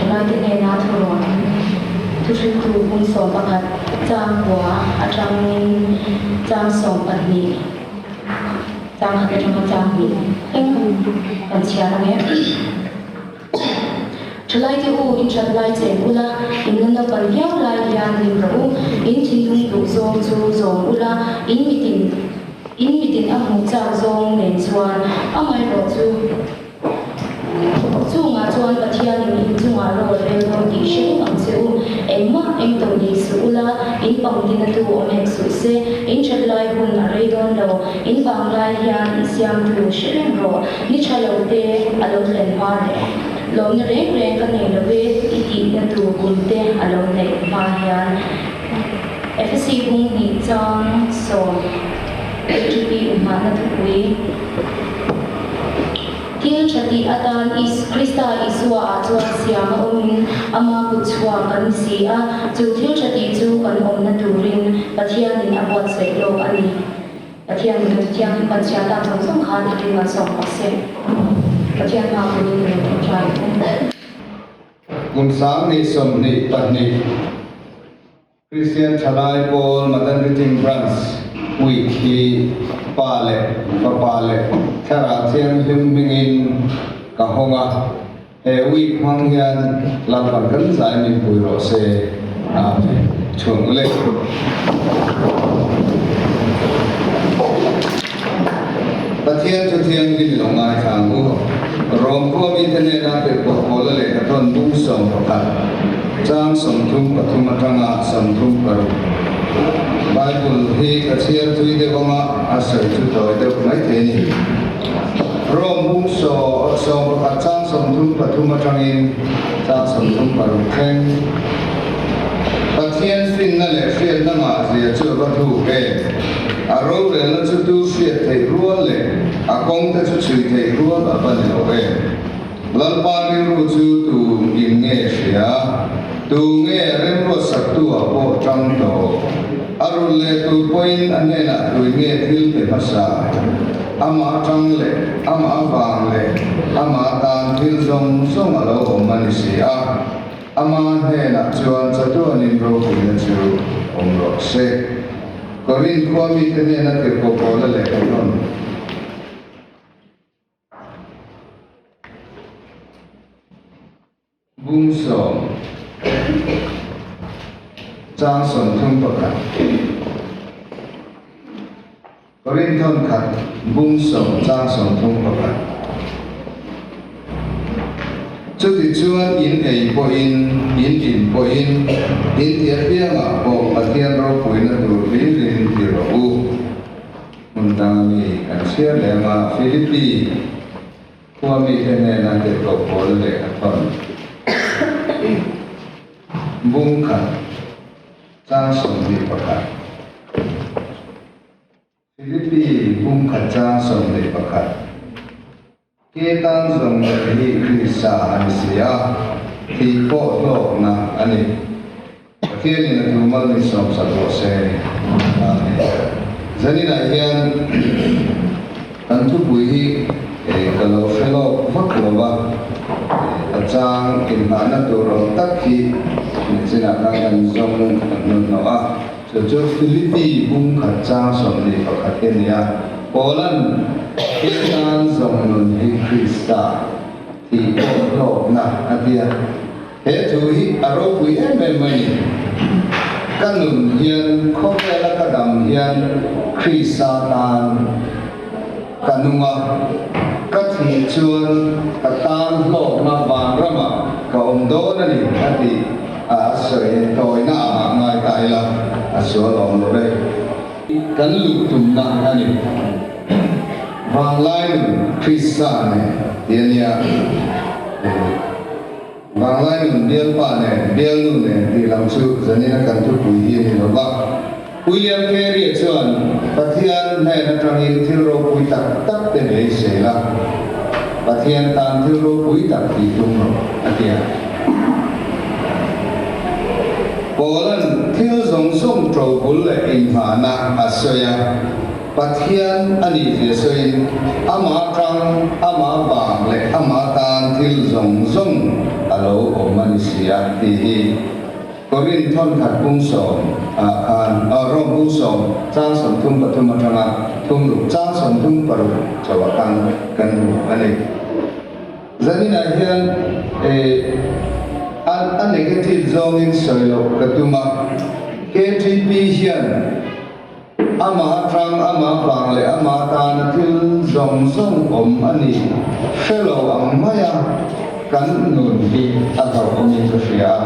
Thalaite hnena thurawn thuhriltu bung 11 chang kua atangin chang 12 chang khat atanga chang hnih thleng kan chhiar ang e. Thalaite u, in that lai cheng ula, in la naupan viau lai hian hlim rawh u, in thinlung duh zawng chu zawm ula, in mitin in mitin a hmuh chak zawng nen chuan amaherawh chu Chungah chuan Pathianin in chungah ro a rel dawn tih hre vek ang che u. Engmah eng to ni suh ula, in pangtina tu awm hek suh se. In that lai hun a rei dawn lo. In vang lai hian in siamtu hre reng rawh. Ni tha lo te a lo thlen hma leh lawmna reng reng ka nei lo e i tihna tu kum te a lo neih hma hian Efesi bung hnih chang 10 HTP inhmahna thupui. Thil tha tih atan Krista Isua ah chuan siam a awmin ama kut chhuak kan ni si a, chu thil tha tih chu kan awmna turin Pathianin a buatsaih lawk a ni. Pathianin a Thuthianghlim kan chhiar tak zawng zawng khan i ring an sawm rawh se. Pathian hma punin ka lo tawngtai ang. Kum 2022 Kristian Thalai Pawl Madan Reading Branch Week hi Pa leh Fapa leh Thlarau Thianghlim hmingin ka hawng a, he week hmang hian Lalpan kan zai min pui rawh se. Amen. Chhuang ule. Pathian chu thianghlim i lo ngaithla ang u. Rom khua mite hnena tirhkoh Paula lehkha thawn bung 11, chang 33 atanga 36. Bible hi ka chhiar thui deuh anga a sawi chu tawi deuh mai thei a ni. Rom bung 11 chang 33 atangin chang 36 thleng. Pathian finna leh hriatna ngahzia chu a va thuk em? A rorelna chu tu hriat theih rual leh a kawngte chu chhui theih rual a va ni lo em? Lalpa rilru chu tu in nge hria? Tu nge remruatsaktu ah pawh tang tawh? A rulh leh tur pawhin a hnenah tui nge thil pe hmasa? Amah tang leh amah avang leh amah tan thil zawng zawng a lo awm a ni si a. Ama hnenah chuan chatuanin ropuina chu awm rawh se. Korinth khua mite hnena tirhkoh Paula lehkha thawn. Bung 10, chang 31. Korinth thawn khat, bung 10, chang 31. Chutichuan in ei pawhin, in in pawhin, in ti apiangah pawh Pathian ropuina tur hlirin ti rawh u. Hmun danga mi kan chhiar leh anga Philippi khua mite hnena tirhkoh Paula lehkha thawn bung khat, Chang 21. Philippi pumkhat chang 21. Ke tan zawng leh hi Krista a ni si a, thih pawh hlawkna a ni. Pathianin a thu mal min sawmsak rawh se. Amen. Zaninah hian kan thupui hi ka lo hre lawk vak lo va, a chang inhnahna tur awm tak hi nichinah khan kan zawng kan hnu hnawh a. Chu chu Philippi bung khat chang 21 hi a ni a, Paula'n Ketan zawng nun hi Krista tih pawh hlawkna a ti a. He thu hi a ropui em em mai ni. Ka nun hian khawvela ka dam hian Krista tan ka nung a, ka thih chuan ka tan hlawkna vanramah ka awm dawn a ni a ti a, a sawi tawina angah ngai ta ila a sual awm lo ve. Kan luh tumna a ni. Vanglai nun Krista nen ti a nia. Vanglai nun bialpa nen, bialnu nen tih lam chu zanina kan thupui hi a ni lo va. William Carey-a chuan Pathian hnen atangin thil ropui tak tak te beisei la, Pathian tan thil ropui tak tih tum rawh, a ti a. Paula'n thil zawng zawng ṭobul leh inghahna a sawi a. Pathian a nih zia sawiin, Amah tang, Amah vang leh Amah tan thil zawng zawng a lo awm a ni. si a tih hi Korinth thawnkhat bung sawm ah khan, Rom bung sawm chang 33 atanga thum ruk chang 36 chauh ah khan kan hmu a ni. Zaninah hian a negative zawngin sawi loh ka tum a, KTP hian Amah atang, amah vang leh amah tana thil zawng zawng awm a ni hre lo ang maia kan nun hi a hlauhawmin ka hria a.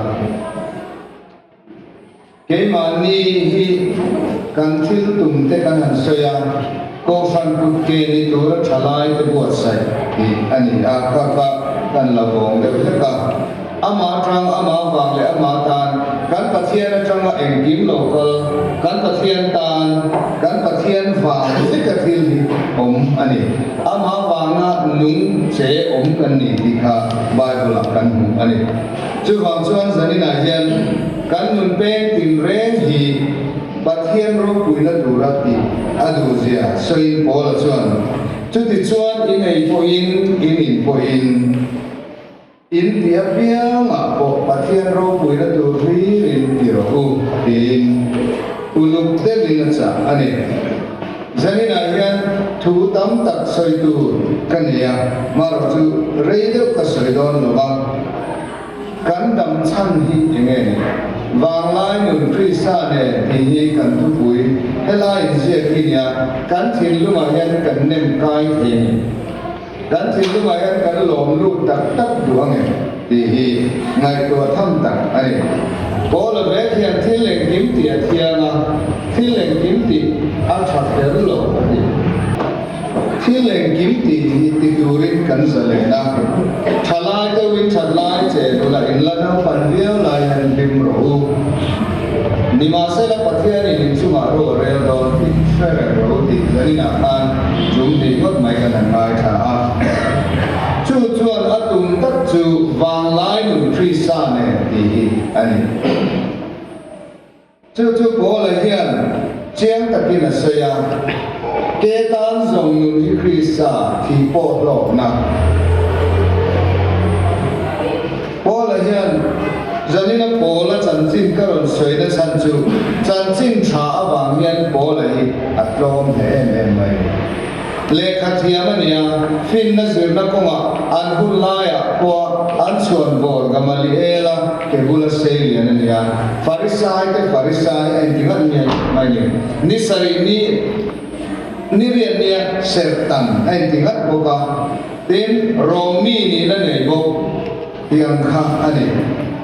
Keimahni hi kan thil tum te kan han sawi a, Kohhran kut ke ni tura tha lai te buatsaih tih a ni a, kha kha kan la vawng deuh hlek a. Amah atang, amah vang leh amah tan, kan Pathian atanga engkim lo kal, kan Pathian tan, kan Pathian vang veka thil hi awm a ni. Amah vanga nung che awm kan ni tih kha Bible-ah kan hmu a ni. Chuvang chuan zaninah hian kan nun peng tinreng hi Pathian ropuina tura tih a duhzia sawiin Paula chuan, Chutichuan in ei pawhin, in in pawhin, In ti apiangah pawh Pathian ropuina tur hlirin ti rawh u tiin uluk deuhin a chah a ni. Zaninah hian thu tam tak sawi tur ka nei a, marawh chu rei deuh ka sawi dawn lo va, kan dam chhan hi eng nge ni? Vanglai nun Krista nen tih hi kan thupui helai inziak hi nia, kan thinlungah hian kan nem kai thei a ni. Kan thinlungah hian kan lawm lut tak tak duh ang em tih hi ngaihtuah tham tak a ni. Paula vek hian thil engkim tih a thiang a, thil engkim tih a tha kher lo a ti. Thil engkim tih hi ti turin kan zalen a, tha lai deuhin that lai che nula inla naupan viau lai hian hlim rawh u. Nimahsela Pathianin inchungah ro a rel dawn tih hre reng ro tih zaninah khan tum hnih ngawt mai kan han ngaithla a. Chu chuan a tum tak chu vanglai nun Krista nen tih hi a ni. Chu chu Paula hian chiang takin a sawi a, Ke tan zawng nun hi Krista thih pawh hlawkna. Paula hian Zanina Paula chanchin ka rawn sawi na chhan chu chanchin tha avang hian Paula hi a tlawm hle em em mai. Lehkha thiam a nia, finna zirna kawngah an hun laiah pawh an chhuan vawl Gamaliela ke bula sei lian a nia. Farisai te Farisai a inti ngat nge mai ni. Ni sarih ni ni riat nia serhtan a inti ngat bawk a. Tin, Rom mi nihna nei bawk tiang kha a ni.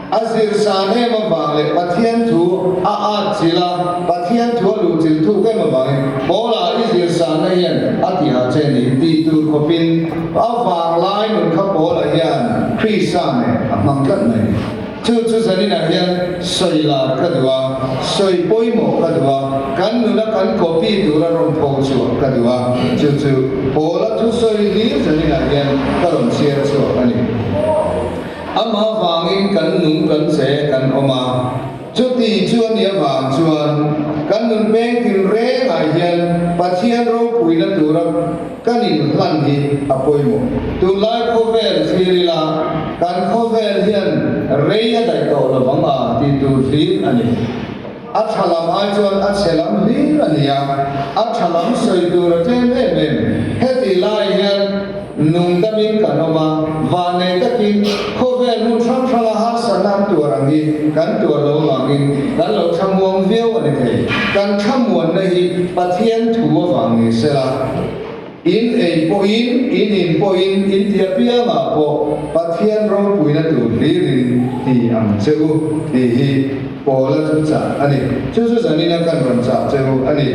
A zir san em avang leh Pathian thu a at chilh a, Pathian thu a luh chilh thuk em avangin Paula i zir sanna hian a tihah che ni tih tur khawpin a vanglai nun kha Paula hian Krista nen a hmang tlat mai. Chu chu zaninah hian sawi lar ka duh a, sawi pawimawh ka duh a, kan nuna kan copy tura rawn pho chhuah ka duh a, chu chu Paula thusawi hlir zaninah hian ka rawn chhiar chhuak a ni. Amah vangin kan nung kan che kan awm a, chuti chu a nih avang chuan kan nun peng tinrengah hian Pathian ropuina tura Kan inhlan hi a pawimawh. Tunlai khawvel thlir ila, kan khawvel hian rei a daih tawh lo vang a tih tur hlir a ni. A tha lam ai chuan a chhe lam hlir a ni a, a tha lam sawi tur a tlem em em. Heti lai hian nungdamin kan awm a, vannei takin khawvel hmun hrang hranga harsatna an tuar ang hi kan tuar lo vangin kan lo thlamuang viau a ni thei. Kan thlamuanna hi Pathian thu avang ni sela, in ei pawhin, in in pawhin, in ti apiangah pawh Pathian ropuina tur hlirin ti ang che u tih hi Paula thu chah a ni. Chu chu zanina kan rawn chah che u a ni.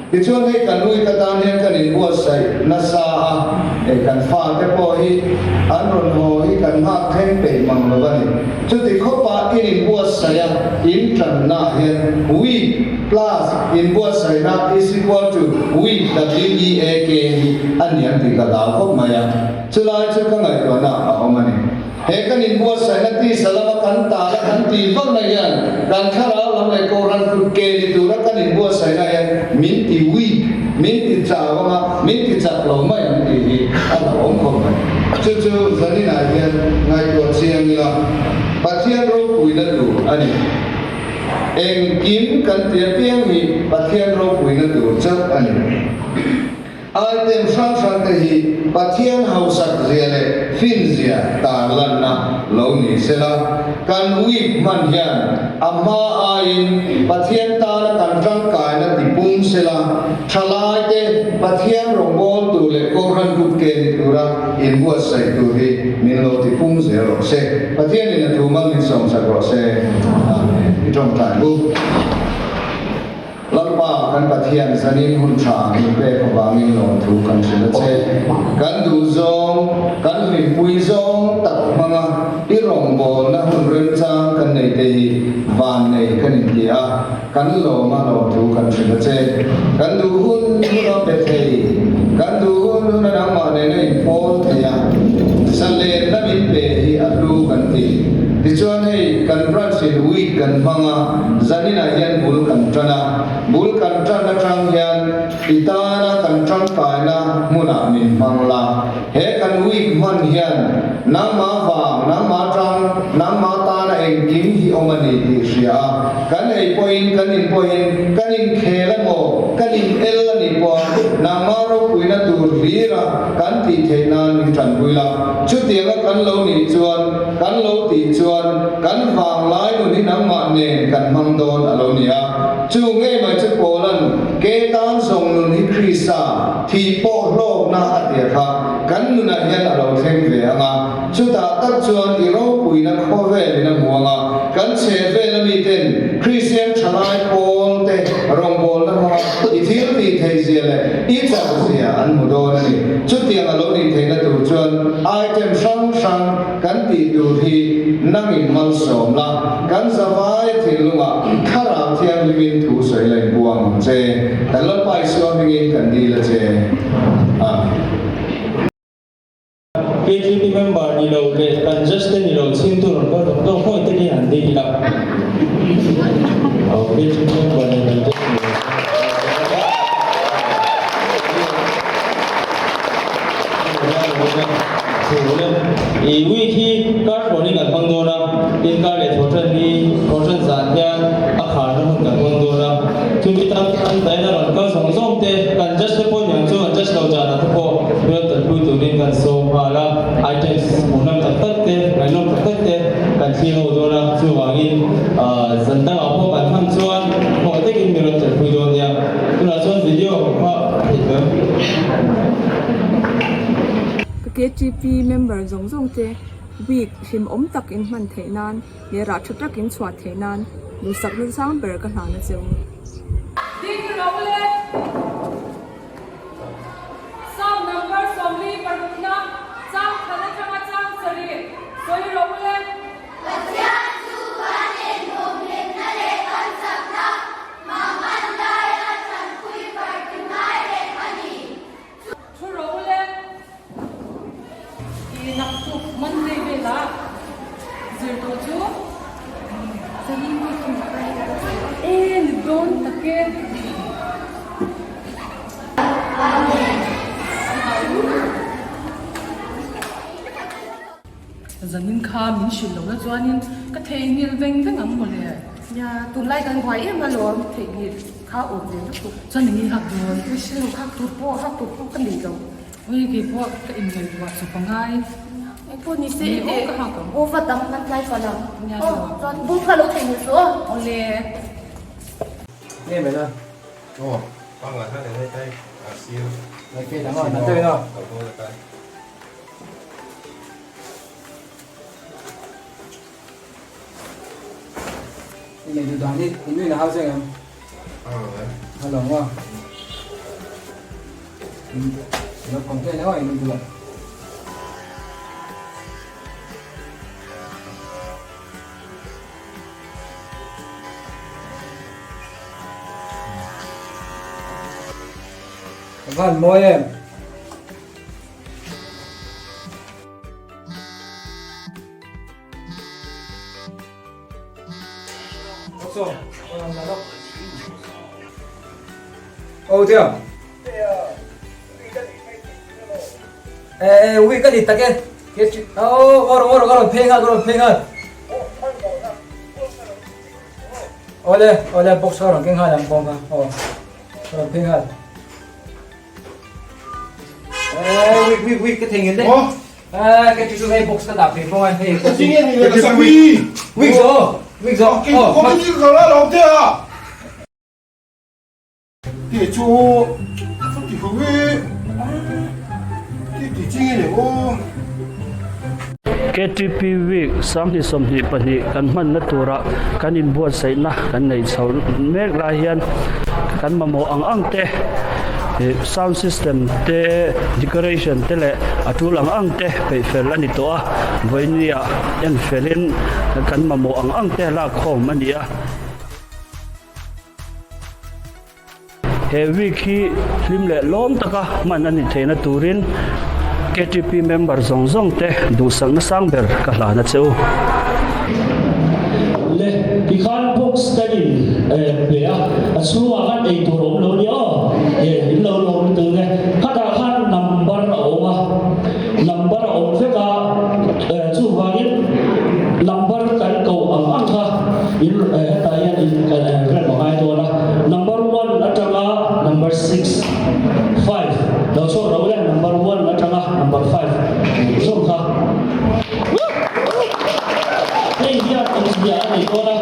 Tichuan hei kan ui ka tan hian kan inbuatsaih nasa a, hei kan fate pawh hi an rawn haw hi kan nghak thleng peih mang lo a ni. Chuti khawpa in inbuatsaih a, in tannaah hian week plus inbuatsaihna is equal to week, W-E-A-K, hi a niang tih ka hlau khawp mai a, chulai chu ka ngaihtuahna a awm a ni. He kan inbuatsaihna tisa lama kan tala kan tih vakna hian kan thlarau lam leh Kohhran kut ke ni tura kan inbuatsaihna hian min ti weak, min ti chau anga min ti chak lo mai ang tih hi a hlauhawm khawp mai. Chu chu zaninah hian ngaihtuah chiang ila. Pathian ropuina tur a ni. Engkim kan ti apiang hi Pathian ropuina tur chauh a ni. Item hrang hrang te hi Pathian hausak zia leh fin zia tarlanna lo ni sela, kan week hman hian a hma aiin Pathian tana kan tangkaina ti pung sela, thalai te Pathian rawngbawltu leh Kohhran kut ke ni tura inbuatsaih tur hi min lo ti pung zel rawh se. Pathianin a thu mal min sawmsak rawh se. Amen. I tawngtai u. Lalpa kan Pathian zanin hun tha min pek avangin lawmthu kan hrilh a che. Kan duh zawng, kan hlimpui zawng tak hmanga i rawngbawlna hun remchang kan nei te hi van nei kan inti a, kan lawma lawmthu kan hrilh a che. Kan duh hun hun a pe thei, kan duh hun hun a nangmah nena inpawl thei a, zalenna min pe hi a hlu kan ti. Tichuan hei kan branch in week kan hmang a, Zaninah hian bul kan tan a, bul kan tan atang hian i tana kan tangkaina hmunah min hmang la. He kan week hman hian nangmah vang, nangmah tang, nangmah tana engkim hi awm a ni tih hria a, kan ei pawhin, kan in pawhin, kan inkhel emaw, kan in el a nih pawha nangmah ropuina tur hlira kan tih theih nan min tanpui la. Chutianga kan lo nih chuan, Kan lo tih chuan kan vanglai nun hi nangmah nen kan hmang dawn a lo ni a. Chu ngei mai chu Paula'n ke tan zawng nun hi Krista thih pawh hlawkna a tia kha kan nunah hian a lo thleng ve ang a. Chutah tak chuan i ropuina khawvelin a hmu ang a, kan chhehvela miten Kristian thalai pawl te rawngbawlna hmanga i thil tih theih zia leh i chak zia an hmu dawn a ni. Chutiang a lo nih theihna tur chuan item hrang hrang Kan tih tur hi nangin malsawm la, kan zavai thinlungah Thlarau Thianghlimin thu sawi la inbuang ang che. Kan Lalpa Isua hmingin kan dil a che. Amen. KTP member ni lo leh kan judge te ni lo chhimtu rawn kal tawk tawk hawi te hi han dil ila. KTP member ni lo judge ni lo. I week hi kar thlawnin kan hmang dawn a, tin kar leh thawhṭan hi thawhṭan zan hian a kharna hun kan hmang dawn a. Chumi tan chuan daina rawn kal zawng zawng te, kan judge te pawh niang chu an judge lo zanah te pawh rel tanpui turin kan sawm nghal a, items hmuhnawm tak tak te, ngaihnawm tak tak te kan thlir ho dawn a, chuvangin zan dangah pawh kan hman chuan hlawh takin mi rawn tanpui dawn nia. Tunah chuan video kha theih ber. Ka KTP member zawng zawng te week hlimawm tak in hman theih nan leh rah tha tak in chhuah theih nan duhsakna sang ber ka hlan a che u. Ding ro le. Psalm number 46 na chang khat atanga chang sarih sawi ro le. Pathian chu kan inhumhimna leh kan chakna Mangan laia tanpui party ngai reng a ni. Thu ro le i naktuk Monday velah zir tawh chu e ni dawn tak e. Zanin kha min hrilh lohna chuanin ka theihnghilh veng veng ang mawle. Nia, tunlai kan buai em alawm, theihnghilh kha awm ve lutuk. Chuan eng nge hak dawn? Ka hre lo, hak tur pawh, hak tur pawh ka nei lo. Ui, kei pawh ka inngaihtuah chawp a ngai. Eng pawh ni se, Ni aw ka hak ang. Aw vat ang, kan tlai fal ang. Nia, Aw, chuan bung kha lo theihnghilh suh aw. Awle. Nge mena? Aw, pangngai khan eng nge tai a sir. Ngai dang aw, nan deuh in aw. Nei duh dan hi in nuin a hau cheng em? A lo maw? Lo complain aw in bulah. Van mawi em? Ô chưa? Ê, ui cái gì ta kia? Ô, có rồi, có rồi, có rồi, phê ngon, có rồi, phê ngon. Awle, awle, box kha rawn keng nghal ang bawng kha, aw, ka rawn phei nghal. Eh, week, week, week, ka theihnghilh daih. Eh, ka ti chu hei box ka dah phei bawng a, hei. Ka ti nge ni le ka sak week. Week zo, week zo. Kei chu committee ka kal a lo te a. Ti chu ti hu hi ti ti chi nge ni aw. KTP Week 2022 kan hmanna tura kan inbuatsaihna kan neih chho mek lai hian kan mamawh ang ang te sound system te decoration te leh a tul ang ang te peih fel a ni tawh a vawinia en felin kan mamawh ang ang te lakkhawm a ni a. He week hi hlim leh lawm taka hman a ni theihna turin ktp member zawng zawng te duhsakna sang ber ka hlan a che u. Le tikhan box kan in pe a, a chhungah khan eitur a awm lo nia aw, e in lo lawm lutuk e, khatah khan number a awm a, number a awm vek a, chuvangin number kan koh ang ang kha in hetah hian in kan rem a ngai dawn a, number one atanga number six, five lo chhuak lo le, number one atanga number five zawng kha hei hian awmzia a nei dawn a,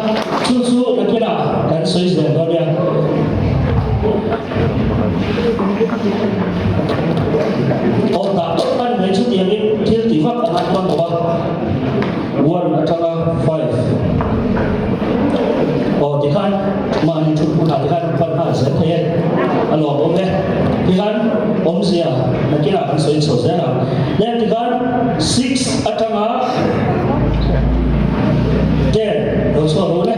chu chu nakinah kan sawi zel dawn nia. Aw dah tawp kan mai chu tiangin thil ti vak a ngai dawn lo a, one atanga five aw tikhan mahni thut hmunah tikhan fan nghal zel thei e, a lawmawm e. Tikhan awmzia nakinah kan sawi chho zel ang. Then tikhan six atanga 10 lo chhuak ru le.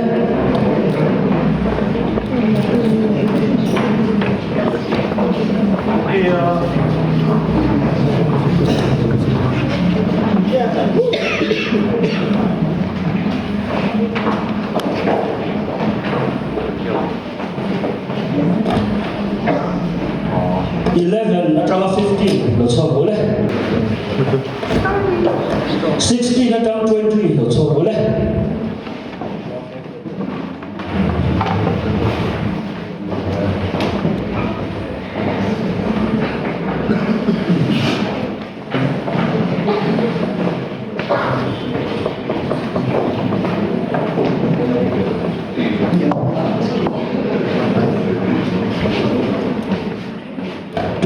11 atanga 15 lo chhuak ru le. 16 atang 20 lo chhuak ru le.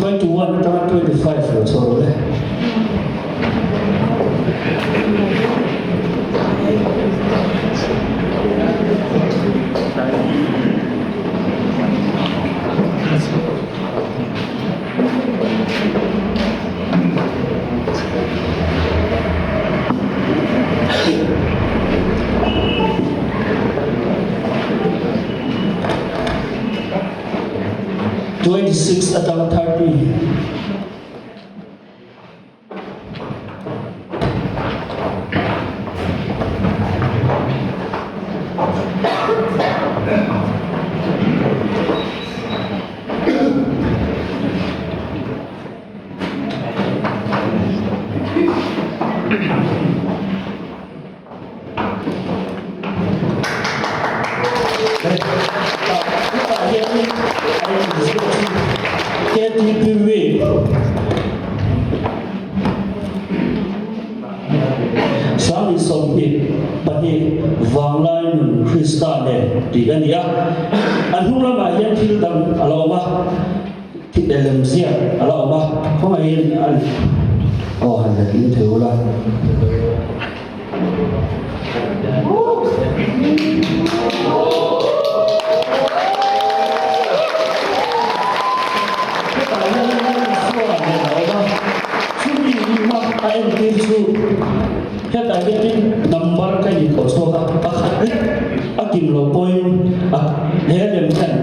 21 atanga 25 lo chhuak rawh le. 26 atang 30. Hetah hian a inziak chu KTP Week 2022 Vanglai Nun Krista nen tih a ni a. A hnung lamah hian thil dang a la awm a, lem ziak a la awm a, khawngaihin an aw han la tling thei ula. Hetah hian Lalsuala nen a awm a, chumi nihna a entir chu hetah hianin number ka inkoh chhuak a, pakhat lek a kim lo pawhin a he lem hian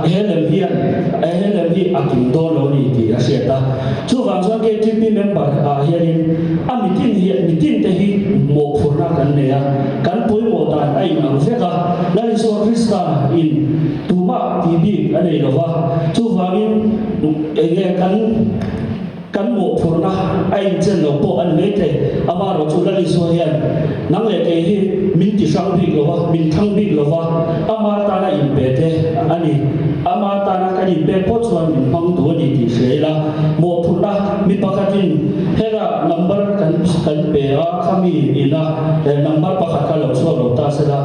he lem hian he lem hi a kim dawn lo ni tih a hriat a. Chuvang chuan KTP member ah hianin a mitin hi mitin te hi mawhphurhna kan nei a, kan pawimawh dan a inang vek a, Lal Isua Krista in tumah tih bik a nei lova, chuvangin enge kan kan mawhphurhna a inchen lo pawh a ni mai thei, amaherawhchu Lal Isua hian. Nang leh kei hi min ti hrang bik lo va, min thlang bik lo va, ama tana inpe te a ni. Ama tana kan inpek pawh chuan min hmang duh a ni tih hria ila, mawhphurhna mi pakhatin hela number kan kan pe a, khami ina number pakhat kha lo chhuak lo ta sela,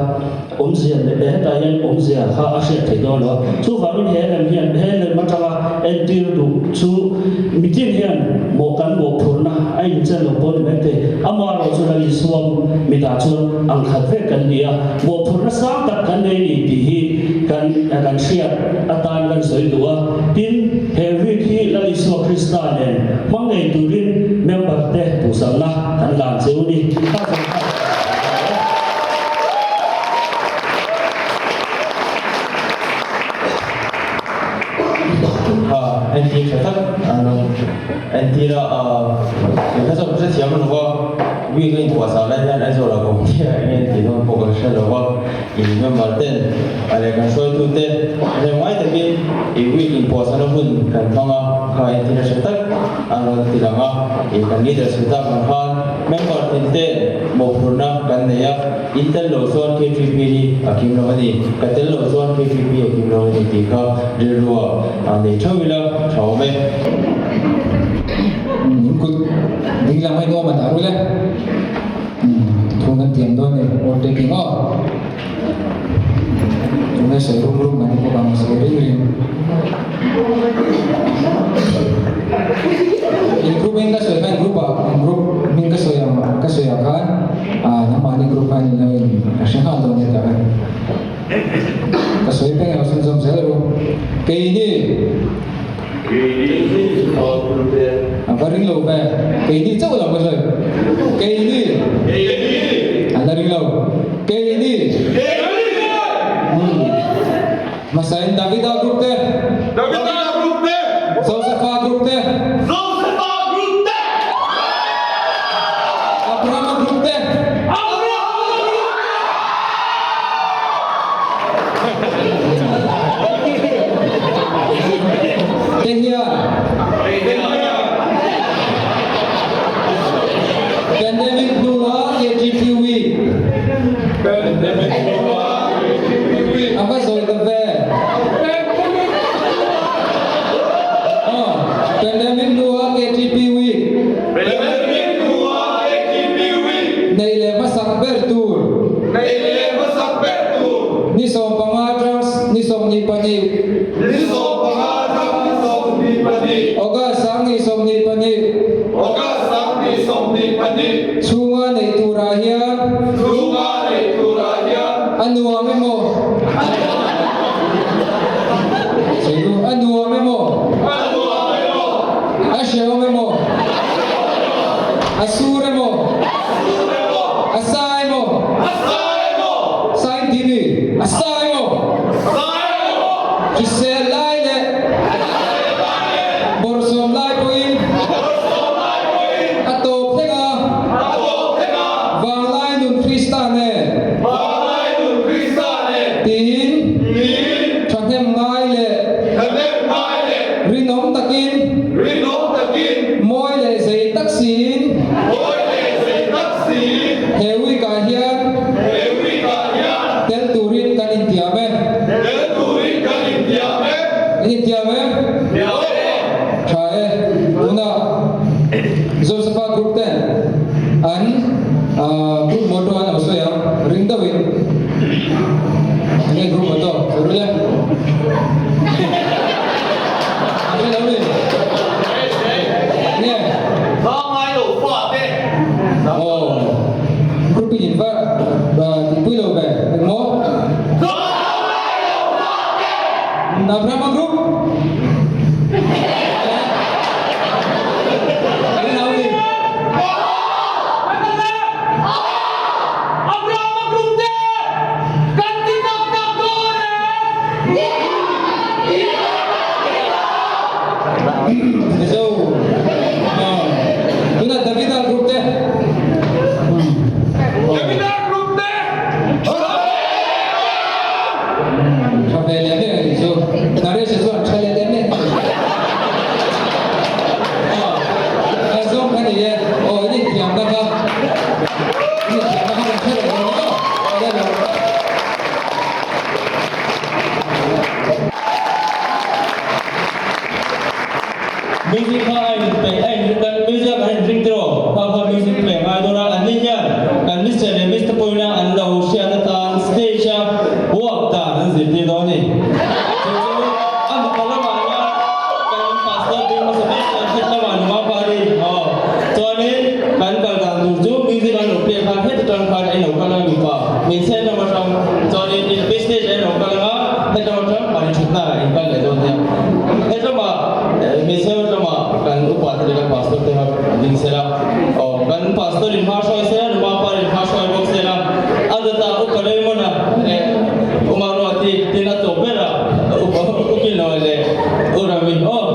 Awmzia leh hetah hian awmzia kha a hriat theih dawn lo a. Chuvangin he lem hian he lem atanga entir duh chu mitin hian mawh kan mawhphurhna a inchen lo pawh ni mai thei. Amaherawh chu Lal Isua mitah chuan ang khat vek kan ni a, mawhphurhna sang tak kan nei ni tih hi kan kan hriat atan kan sawi duh a. Tin, he week hi Lal Isua Krista nen hmang ngei turin member te duhsakna kan lan cheu ni. Entir tha tak an rawn entir a, engkhat zawk hre thiam lo va, week a inpuahchah lai hian Aizawl ah ka awm chiah eng nge tih dawn pawh ka hre lo va, in member ten a leh kan hruaitu te hnem ngai takin i week inpuahchahna hun kan hmang a, kha entir a tha tak an rawn ti lang a, i kan leader chhu tak ang khan member tin te mawhphurhna kan nei a, in tel loh chuan KTP hi a kim lo a ni, ka tel loh chuan KTP a kim lo a ni tih kha rilrua nei theuh ila tha awm e. In kut ding lam hi nuam a dah rul e. Thu kan tiam dawn ni, or taking aw. Tunge sawi rum rum an ni bawk ang, sawi ring ring. In group in ka sawi khan group ah in group hming ka sawi ang ka sawi ah khan ah nangmahni group khan in lo in ka hre nghal dawn nia tah khan. Ka sawi peng emaw chhunzawm zel ru. Keini A va ring lo ve. Keini chauh lo ka sawi. Keini. An la ring lo. Keini. Hmasain Davida group te. Davida group te. Josefa group te. Josefa group te. Abrahama group te. Abrahama group te. Te hian Pandemic hnua KGP Week A va zawi ta ve. Pandemic hnua KGP Week Neih leh hmasak ber tur. Ni 15 atang ni 22. Ni 15 atang ni 22. August sang ni 22. August sang ni 22. Chhunga neih turah hian. Chhunga neih turah hian. A nuam emaw. Sawi a nuam emaw. A nuam emaw. A hrehawm emaw. A sur emaw. A sur emaw. A sa emaw. A sa emaw. Sa in ti mi? A sa emaw. Sa emaw. Hrisel lai leh. Hrisel lai leh. Bawrhsawm lai pawhin. Bawrhsawm lai pawhin. A tawp thleng a. A tawp thleng a. Vanglai nun Krista nen. Vanglai nun Krista nen. Tiin. Tiin. Thahnem ngai leh. Thahnem ngai leh. Rinawm takin. Rinawm takin. Mawi leh zei tak siin. Mawi leh zei tak siin. He week ah hian. He week ah hian. Tel turin kan intiam e. Tel turin kan intiam e. Kan intiam e? Tiam e. Tha e. Tunah Josepha group ten an group motto an lo sawi ang ring deuhin. Enge group motto? Sawi rul e. An hre lo ni. Nge? Zangai lo fate. Aw. Group in in va tihpui lo ve. Engmaw? Zangai lo fate. Abrahama group. Abrahama group te kan ti tak tak dawn e! Mizo tunah Davida group te. Davida group te. Tha ve leh mek anih chu. Naresh-a chuan tha leh leh mek. Aw, zawng kha ni e. Aw, in inthiamna kha. In inthiamna kha. atang khan a in lo kal a mipa hmeichhia lam atang chuanin in stage ah in lo kal anga hetlama atang mahni thutna ah in kal leh dawn nia. Hetlama hmeichhia lamah kan upa te leh kan pastor te kha ding sela aw kan pastor in hma hruai sela numa pa in hma hruai bawk sela a dawtah upa Raymond a leh Uma Ruati tin a tawp ber a upa Ukil Noel leh U Rami aw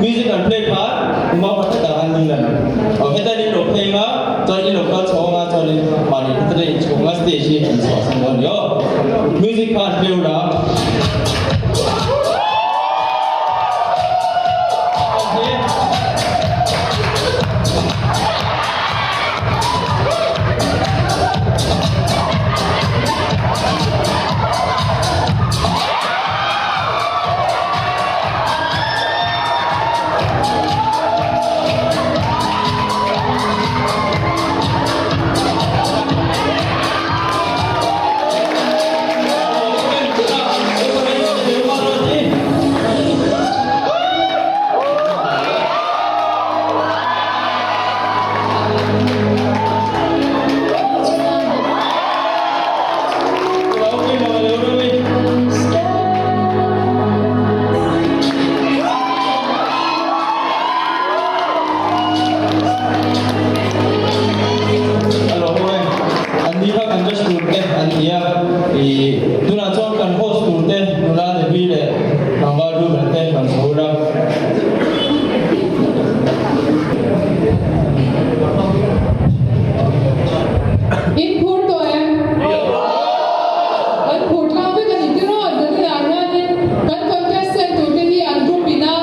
music an play khan numa pa hetah khan ding lan aw heta in lo phei anga chuan in lo kal chho anga chuan in mahni heta in chhung a stage hi an chhuah san dawn a ni aw music kha an play ula. An ni kha kan judge tur te an ni a, ih tunah chuan kan host tur te nula Devi leh tlangval Ruben te kan chho ula. In phur tawh em? Kan phur tlang vek a ni tiraw? Zaninah hianin kan contestant turte hi an group ina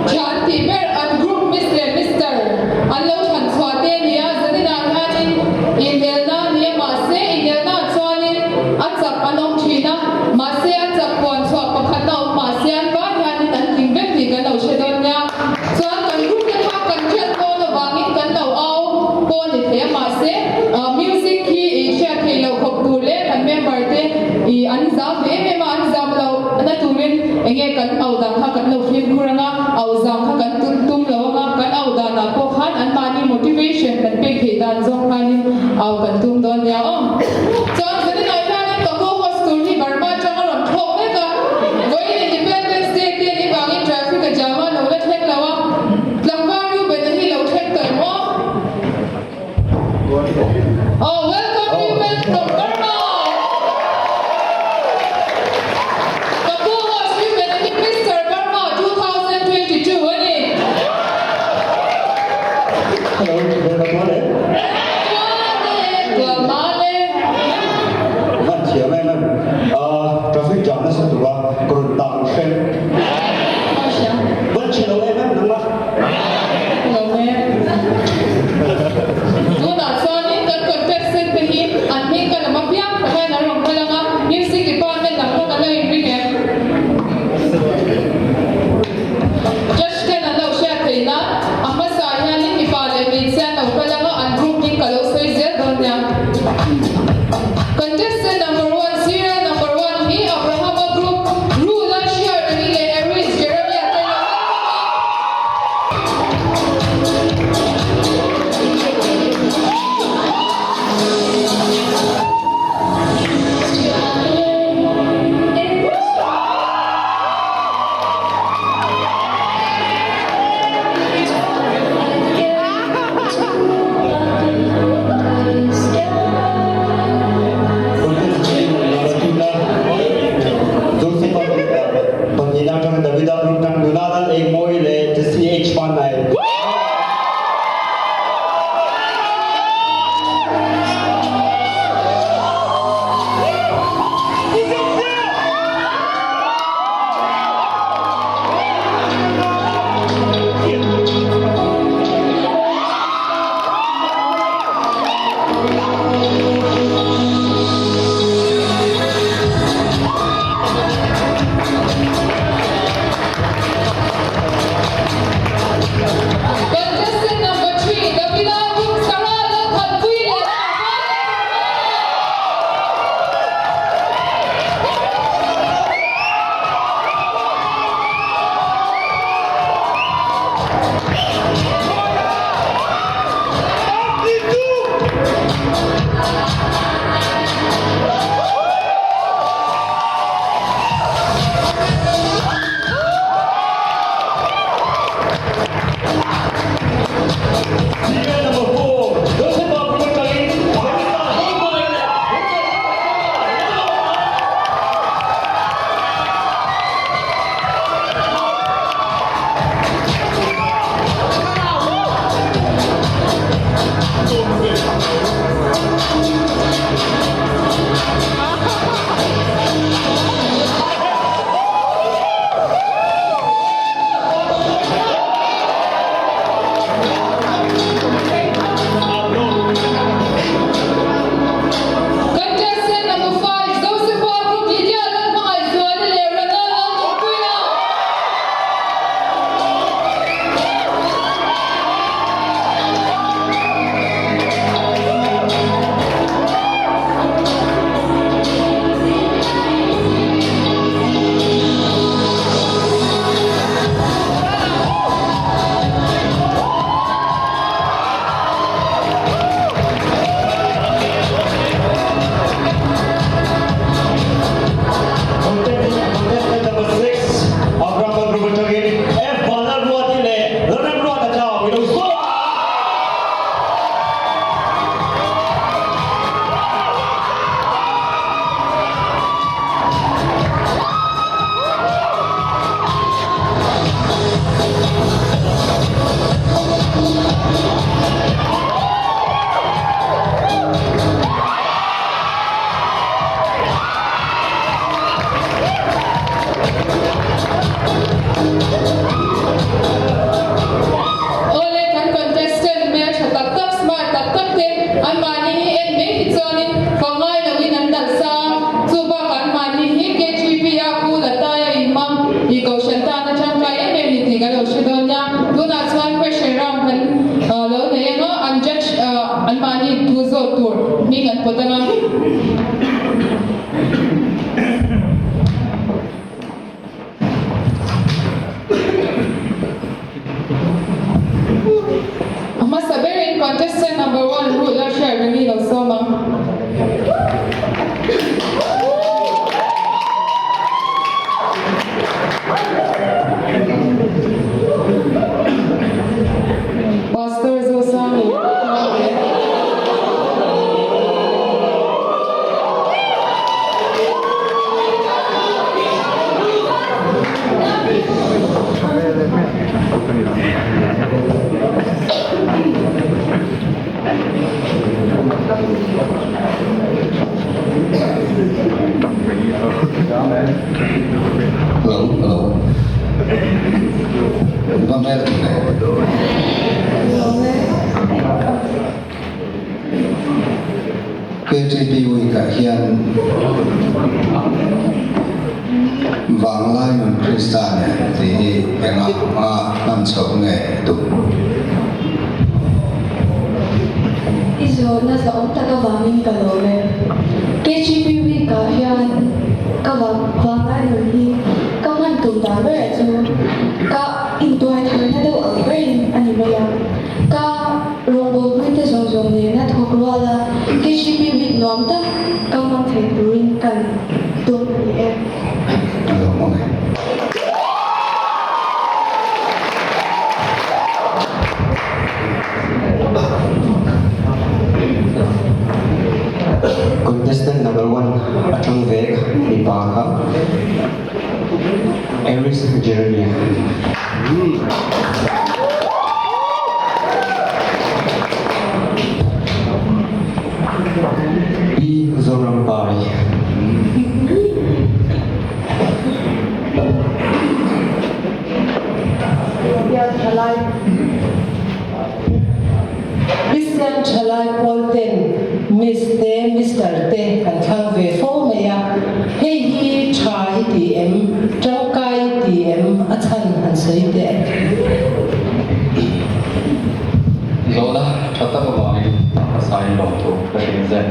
tha an tih ber an group Miss leh Mister an lo thlan chhuah te a ni a. Zaninah hianin inelna a ni a, mahse inelnaah chuanin a chak an awm thin a, mahse a chak puan chhuah pakhat a awm mahse an vai hianin an tling vek tih kan lo hre dawn nia. Chuan kan group te kha kan hriat dawn avangin kan lo au pawh a ni thei a, mahse music hi i hriat theih loh khawp tur leh kan member te i an zam ve em em a, an zam loh na turin enge kan au dan kha kan lo fimkhur anga, au zam kha kan tum lo anga, kan au danah pawh khan anmahni motivation kan pek theih dan zawng khanin au kan tum dawn nia aw. Chuan zaninah hianin ka co-host tur hi Burma atanga rawn thlawk mek a, vawiin Independence Day te anih vangin traffic a jam a, lo la thleng lo a, tlangval Reuben a hi lo thleng tawh em aw? Oh, welcome Reuben from Burma! Ka co-host Reuben a hi Mister Burma 2022 a ni. Hello, Burma tuan e. Tuan e, tuan man e. Van thiam em em. Traffic jam nasa tura ka rawn tang hreng. Van chhe lo em em nang a. Lo e. Tunah chuanin kan contestant te hi an hming ka lam apiang pakhain an rawn kal ang a, music department lam kha kan lo inring em? Judge ten an lo hriat theih nan a hmasa hianin mipa leh hmeichhia an lo kal ang a, an group hming ka lo sawi zel dawn nia. Contestant number one, serial number one hi Abrahama group, Rula, Shiarani leh Aries, Jeremiah te lo welcome a. Anmahni hi en mai hi chuanin fak ngai loin an nalh sa a, chu bakah anmahni hi KGP a Pu Lataia inhmang i Kohhran tana tangkai em em ni tih kan lo hre dawn nia. Tunah chuan question round kan lo nei ang a, an judge anmahni thu zawt tur hming an pawt ang a. A hmasa berin contestant number one Ruth Lalhriatrengi lo sawm ang. Pastor Zosang leh Hello, hello. Va hmel KTP Week-ah hian Vanglai nun Krista nen tih hi engah hma hman chhoh nge duh? I zawhna zahawm tak avangin ka lawm e. KTP Week-ah hian ka Vanglai nun hi ka hman tum dan berah chu ka intuai tharna deuh ang berin a ni mai a. Ka rawngbawlpuite zawng zawng nena thawk rual a, KGP week nuam tak ka hmang thei turin kan tum a ni e. A lo hmang e. Contestant number one atang vek mipa kha Aries Jeremiah. Pi Zorampari. Kristian thalai pawl ten Miss te Mister te kan thlang ve fo mai a, hei hi tha i ti em, tangkai i ti em a chhan han sawi teh. Zawhna tha tak avangin a hmasain lawmthu ka hrilh che.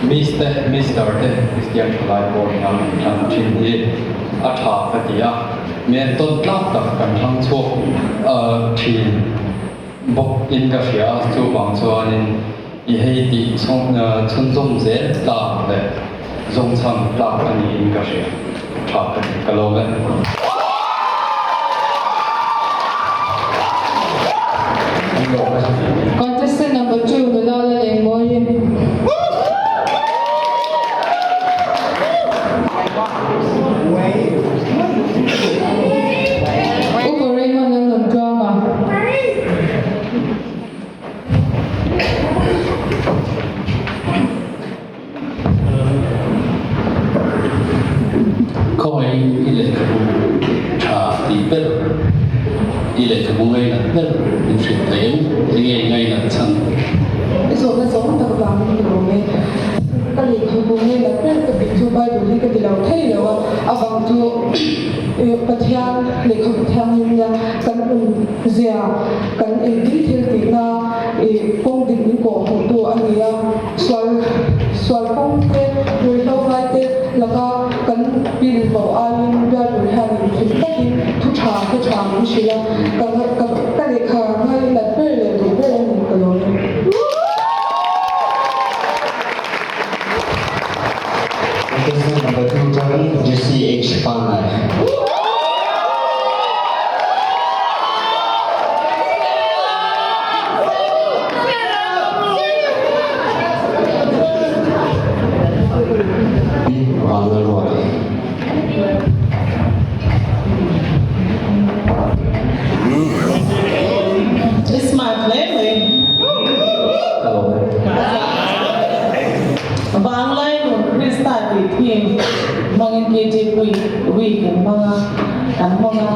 Miss te Mister te Kristian thalai pawl hian an thlang thin hi a tha ka ti a. Men tawn tlak tak kan thlang chhuak thin bawk in ka hria a, chuvang chuanin i hei tih chhunzawm zel tlak leh zawngchhang tlak a niin ka hria tha ka ti ka lawm e. Contestant number 2 nula la lengmawi. Upa Raymond Lalnuntluanga. Khawngaih i lehkhabu tha tih ber, i lehkhabu ngainat ber min hrilh thei em? Enge i ngainat chhan? I zawhna zawng tak vangin ka lawm e. Ka lehkhabu ngainat ber ka tih chu Bible hi ka ti lo thei lo a, a vang chu Pathian lehkhabu thianghlim nia kan awm zia, kan engkim thil tihna kawng dik min kawh hmuhtu a ni a. Sual sual kawng te, ruihhlo ngai te laka kan pil bo aiin Bible hianin hlim takin thu tha hla tha min hrilh a, ka ka ka lehkha ngainat ber leh duh ber a ni ka lawm e. Contestant number 2 chuan Jesse H Pangai. Pi Vanlalruati. I smart hle mai. Ka lawm e. Vanglai nun Krista tih theme hmangin KTP week an hmang a, an hmang a.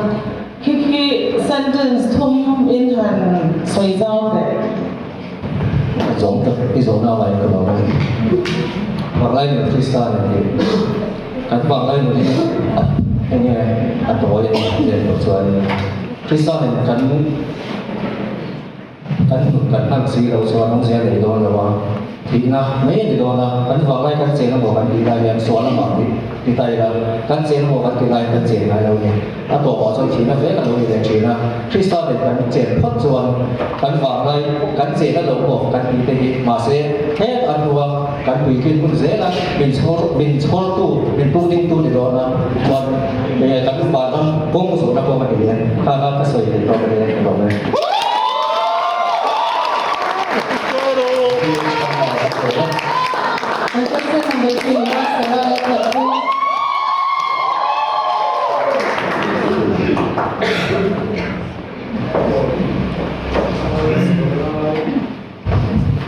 Khi khi sentence thum in han sawi zau teh. zawng tak i zawhna avangin ka lawm e. Vanglai nun Krista a ni tih kan vanglai nun hi eng nge a tawi a ni tih loh chuan Krista nen kan Kan nun kan hman si lo chuan awmzia nei dawn lo a, thihna mai a ni dawn a, kan vanglai kan chen emaw kan tih lai hian sual amah tih ti ta ila, kan chen emaw kan tih laiin kan chen ngai lo ni. A tawpah chuan thihna vek a lo ni leh thin a, Krista nen kan chen phawt chuan kan vanglai kan chen a lo maw kan tih te hi mahse het a hnua kan puitlin hun zel a, min chhawr min chhawrtu min pungdingtu ni dawn a, chuan kan vanram kawng zawhna pawh ka ni e, kha kha ka sawi leh tawk a ni e, ka lawm e.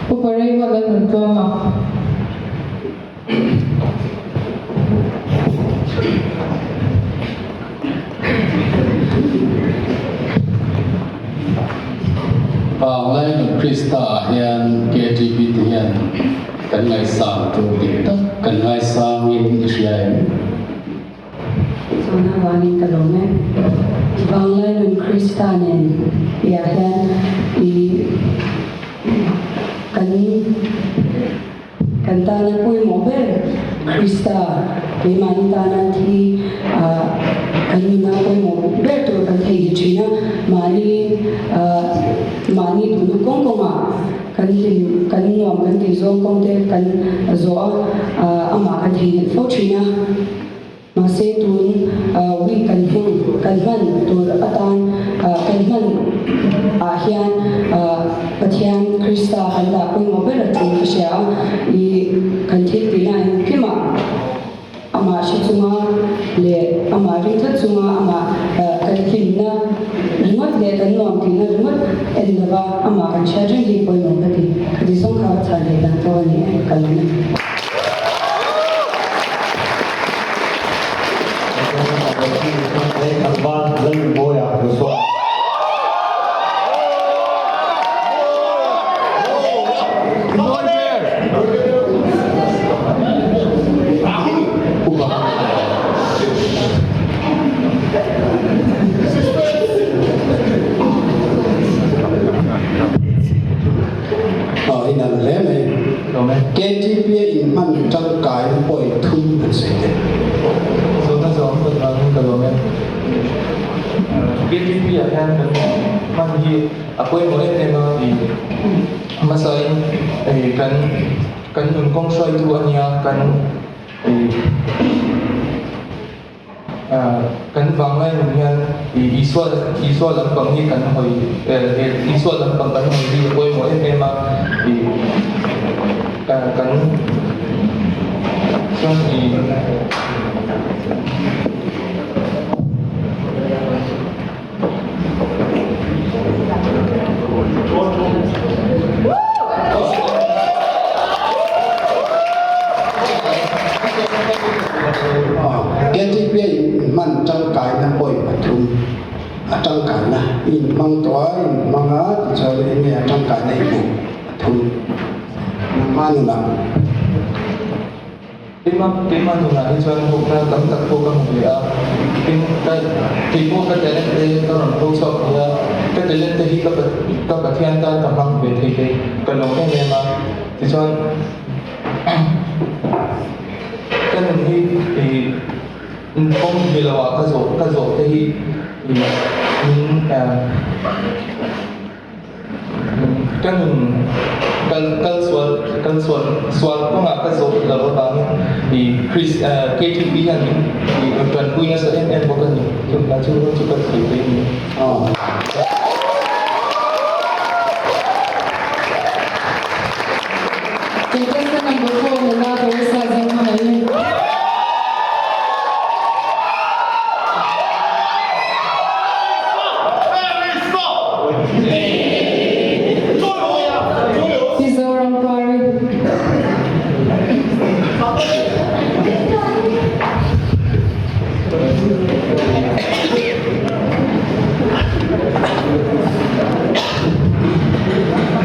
Upa Raymond Lalnuntluanga. Panglai Krista ah hian KTP te hian kan ngaihsang tur dik tak kan ngaisangin i hria em? Chuan avangin ka lawm e. Vanglai nun Krista nen tihah hian i kan Kan tana pawimawh ber Krista, keimahni tana thi kan nuna pawimawh ber tur kan theihnghilh thin a, mahni mahni duhna kawng kawngah kan hlim kan nuam kan tih zawng kawng te kan zawh a, amah kan theihnghilh fo thin a. Mahse tun week kan hmang kan hman tur atan kan hman ah hian Pathian Krista kan dah pawimawh ber a tul ka hria a, i kan thil tihna engkimah amah hre chunga leh amah ring tlat chunga amah kan hlimna ringawt leh kan nuam tihna ringawt en lova amah kan hriat reng hi pawimawh ka ti. Ka ti zawng kha ka chhan theih dan pawh a ni e, ka lawm e. Inang hle mai. KTP a inhman tangkaina point thum an sawi thei. Zawhna zawng hmun vangin ka lawm e. KTP ah hian kan hman hi a pawimawh em em a, i hmasain kan kan nun kawng hruaitu a nia, kan i Kan vanglai nun hian Isua Isua lampang hi kan hawi Isua lampang kan hawi hi a pawimawh em em a, kan chuan i KTP a inhman tangkaina point pathum a tangkaina i inhmang tawh a, i inhmang a tichuan eng nge a tangkaina i hmuh pathum nangmah nunah. Keimah keimah nunah hi chuan hukna tam tak pawh ka hmu ve a, tin ka keipawh ka talent te ka rawn pho chhuak thei a, ka talent te hi ka ka Pathian tan ka hmang ve thei te ka lawm em em a, tichuan ka nun hi ih kawng ni lo ah ka zawh ka zawh te hi ih min Ka nun kal kal sual kal sual sual kawngah ka zawh loh avangin i Chris KTP hian min i rawn tanpui nasa em em bawk a ni. Chuvang chu chu ka thei thei a ni. Contestant number 4 nula Teresa Zohmangaih. Mizoram Pari.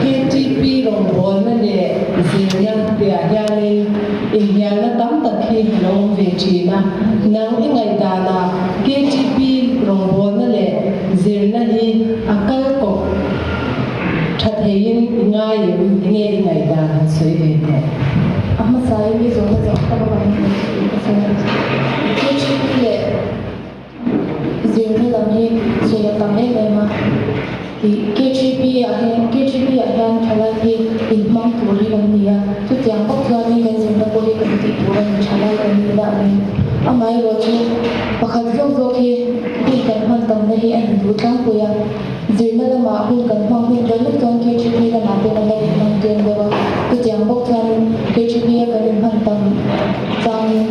KTP rawngbawlna nen. thin a, nang i ngaihdanah KTP rawngbawlna leh zirna hi a kal kawp tha theiin i ngai em? Enge i ngaihdan han sawi ve teh? A hmasain i zawhna zawh tak avangin ka sawi a. KTP leh Zirna lam hi sawi a tam em em a, ih KGP ah hian KGP ah hian thalai hi inhmang tur hi kan ni a, chutiang bawk chuanin kan zirna pawh hi kan tih tur a ni, thalai kan nih lah angin. Amaherawhchu pakhat zawk zawk hi hun kan hman tamna hi a ni duh tlangpui a, zirna lamah hun kan hmang hnem deuh hlek chuan KGP lamah te kan lo inhmang tlem deuh a, chutiang bawk chuanin KGP a kan inhman tam changin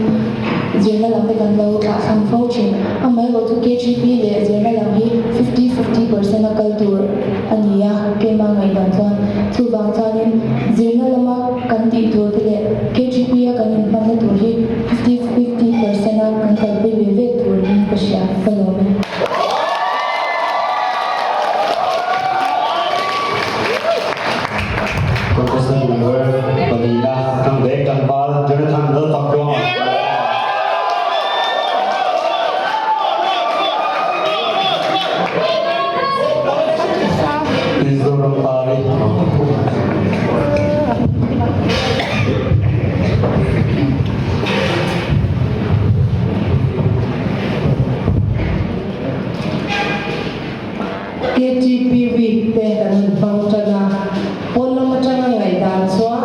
zirna lam te kan lo thlahthlam fo thin. Amaherawhchu KGP leh zirna lam hi 50, 50% a kal tur a ni a, keimah ngaihdan chuan. Chuvang chuanin zirna lama kan tih tur te leh KGP a kan inhmanna tur hi 50, 50% a kan kalpui ve ve tur niin ka hria, ka lawm e. Contestant number palina Thangvek tlangval Jonathan Lalfakluanga. Mizoram Pari. KTP week te kan han hmang tan a, pawn lam atanga ngaihdan chuan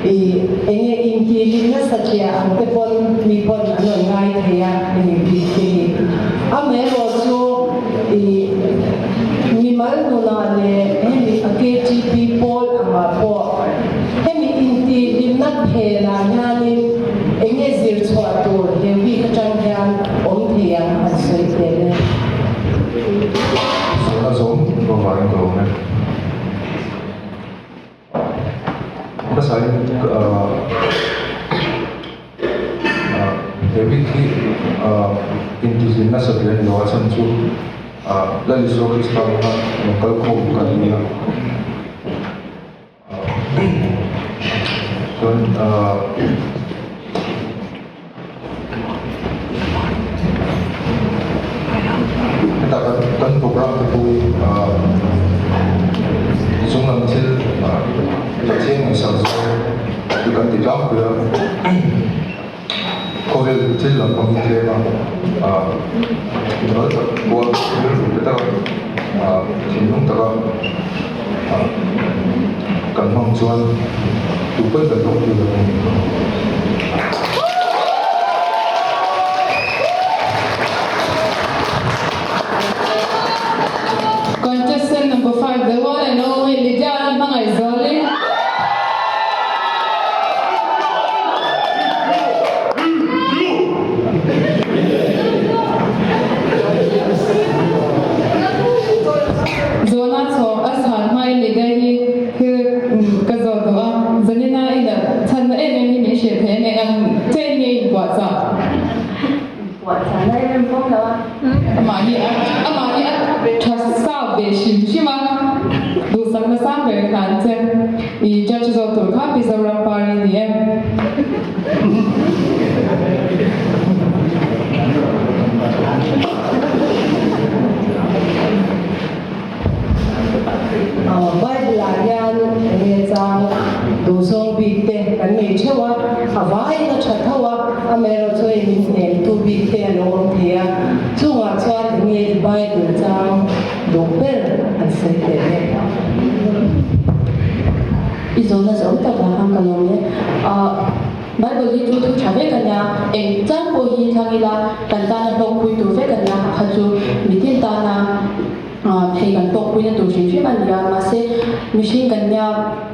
ih enge intihlim nasa tliah ang te pawn mi pawn an rawn ngai thei a hemi week te hi. Amaherawh chu ih mimal nunah leh hemi a KTP pawl angah pawh hemi intihlimna phenah hianin enge zir chhuah tur he week atang hian awm thei ang an sawi tel e. Zawhna zawng vangin ka awm e. Hmasain he week hi intihhlim nasa hle a ni lo a chhan chu Lal Isua Krista hmanga rawn kal khawm kan ni a. Chuan heta kan kan program te pawh hi chung lam thil Pathian ngaihsak zawng hi kan ti tlangpui a, khawvel thil lam pang hi tlem a, inhnuai tak kual rilru te taka thinlung taka kan hmang chuan tu pawn kan hlawk tir lo a ni. Contestant number 5, the one and only Lydia Hmangaihzuali. Zawhna chhawk a chhan hmain Lydia hi thil ka zawt duh a, Zanina i nalh chhanna em em hi min hrilh thei a ni ang che nge inpuahchah? Inpuahchah na em em pawm lo a. Amah hi a amah hi a tha sa ve hrim hrim a, duhsakna sang ber kha an che. I judge zawk tur kha Pi Zoram Pari ni e. Bible ah hian enge chang duhzawng bik te kan nei theuh a, a vaiin a tha tho a, amaherawh chu hei min hnemtu bik te a lo awm thei a, chungah chuan enge i Bible chang duh ber an sawi teh e. I zawhna zawh tak vang khan ka lawm e. Bible hi chu thu tha vek a nia, eng chang pawh hi thlang ila kan tana hlawkpui tur vek a nia, kha chu mitin tana Thei kan tawkpuina tur hrim hrim a ni a, mahse mihring kan nia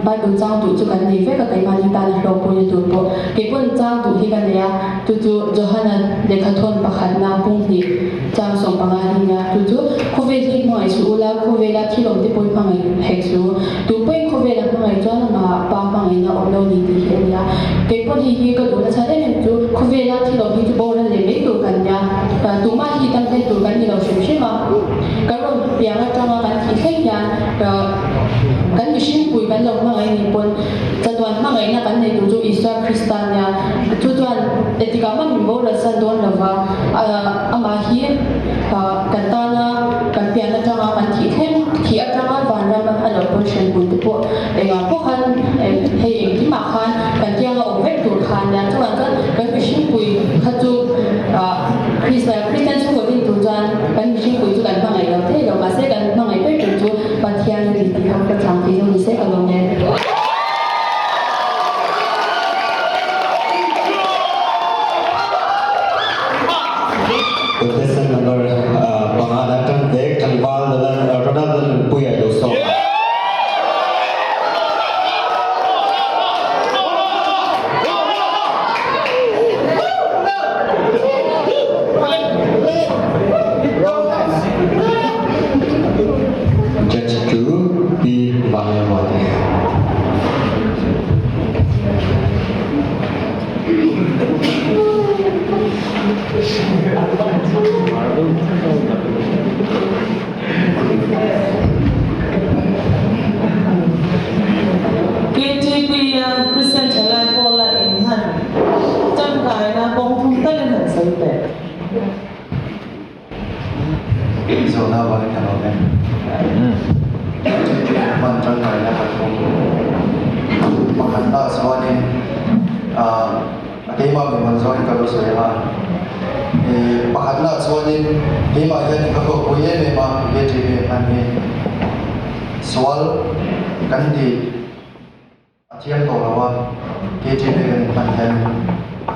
Bible chang duh chu kan nei vek a, keimahni tana hlawkpuina tur pawh keipawn chang duh hi ka nei a, chu chu Johana lehkhathawn pakhatna punghnih chang 15 hi a nia, chu chu khawvel hi hmangaih suh ula, khawvela thil awm te pawhin hmangaih hek suh u, tu pawhin khawvela hmangaih chuan amah pa hmangaihna awm lo ni tih hi a ni a, keipawn hei hi ka duhna chhan em em chu khawvela thil awm hi chu boral leh mai tur kan nia, tumah hi tan hlen tur kan ni lo hrim hrim a. Kan rawn piang atanga kan thih thleng hian kan mihring pui kan lo hmangaih ni pawn chatuan hmangaihna kan nei tur chu Isua Krista nia. Chu chuan etikah mah min boral san dawn lo va, amah hi kan tana kan pian atanga kan thih thleng, thih atanga vanram a lo pawn hran bul te pawh engah pawh khan hei engkimah khan kan tianga awm vek tur kha ania. Chuvang chuan kan mihringpui kha chu Kristian chhungkaw din tur chuan kan mihringpui chu kan hmangaih lo thei lo, mahse kan hmangaih ber tur chu Pathian a ni tih kha ka chang thei zawk ni se ka lawm e. Contestant number panga na tang dek tlangval Ronald Lalnunpuia lo sawm a. Judge chu Pi Vanlalruati. KTP a Christian Thalai Pawl-a inhman tangkaina kawng thum talin han sawi teh. Zawhna avangin ka lawm e. Hman tangkaina pathum pakhatna chuanin a keimah min rawn zawngin ka lo sawi ang a. Pakhatna chuanin keimah hian ka hlawhpui em em a, KTP hman hi sual kan tih. A thiam tawh lo a, KTP kan inhman hian.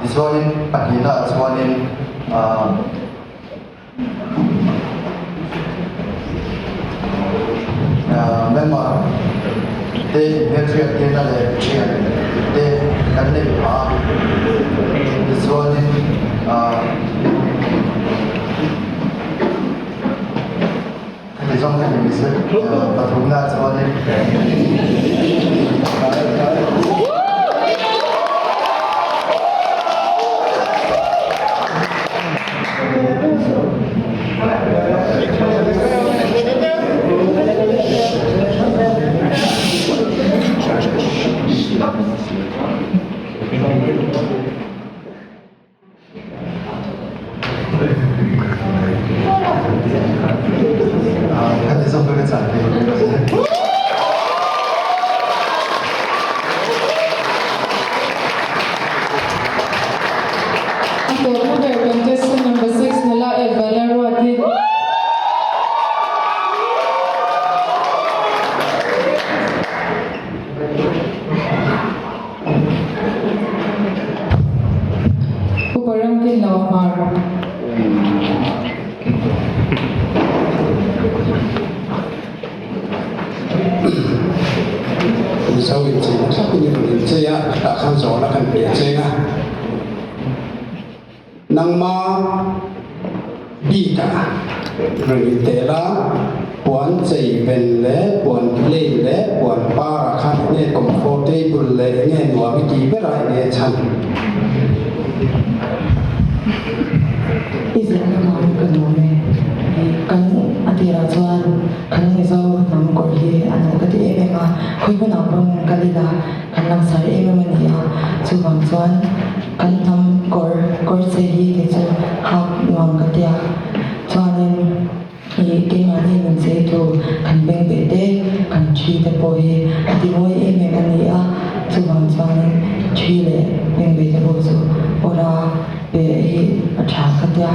Tichuanin pahnihnaah chuanin aah member te inhmelhriat tirna leh thian te kan neih phah a. Tichuanin aah Heti zawng hian in missed pathumna chuanin A tawpna ber contestant number 6 nula Eva Laruati. Upa Ramkin lo hmar. Mizo inchei na thlapin i rawn inchei a, tah khan zawhna kan pe cheng a. Nangma bikah rawn intel a, puan chei ven leh puan plain leh puan parah khan enge comfortable leh enge nuam i tih berah enge chhan? I zirna hmang ka nuam e. Kan a tirah chuan kan Mizo hnam kawr hi a nalh ka ti em em a, khawi hmunah pawn kal ila kan langsar em em a ni a, chuvang chuan kan hnam kawr kawr che hi kei chu hak nuam ka tia. Chuanin ih keimahni nun cheitu kan beng beh te, kan thi te pawh hi a ti mawi em em a ni a, chuvang chuanin thi leh beng beh te pawh chu awra pe hi a tha ka tia.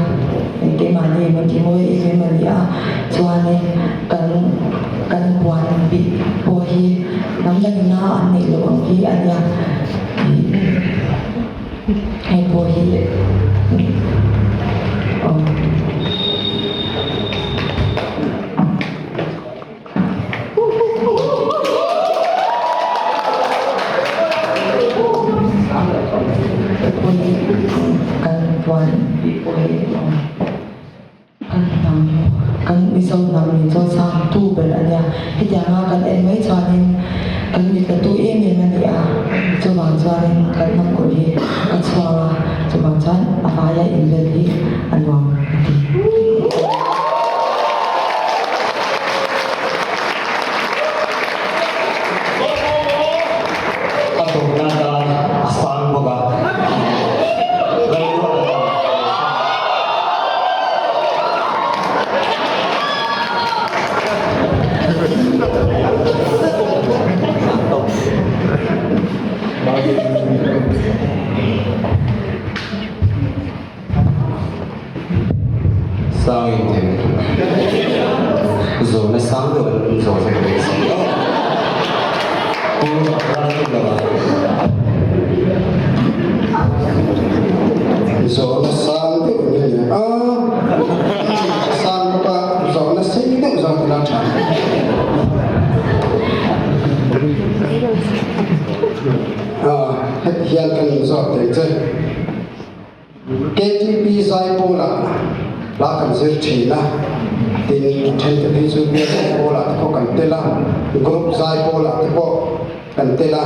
Keimahni min ti mawi em em a ni a, chuanin kan kan puan bih pawh hi hnam dangina an neih loh ang hi a nia. Hei pawh hi Kan puan bih pawh hi kan hnam kan Mizo hnam min chaw sang tu ber a nia. Hetianga kan en mai chuanin kan mit la tu em em a ni a, chuvang chuanin kan hnam kawr hi ka chhuang a, chuvang chuan a vaia inbel hi a nuam ka ti. A tawpna tan a sang bawk a. Lalruata. Sang in thei lutuk a. Zawhna sang deuh an zawh che ka beisei a. Pu Ralkulova. Zawhna sang deuh nge ni a? Sang bawk a, zawhna sei deuh zawk ila tha. Heti hian kan inzawt thei che. KTP Zaipawlah hla kan zir thin a, tin a thente phei chu Bial Zaipawlah te pawh kan tel a, Group Zaipawlah te pawh kan tel a.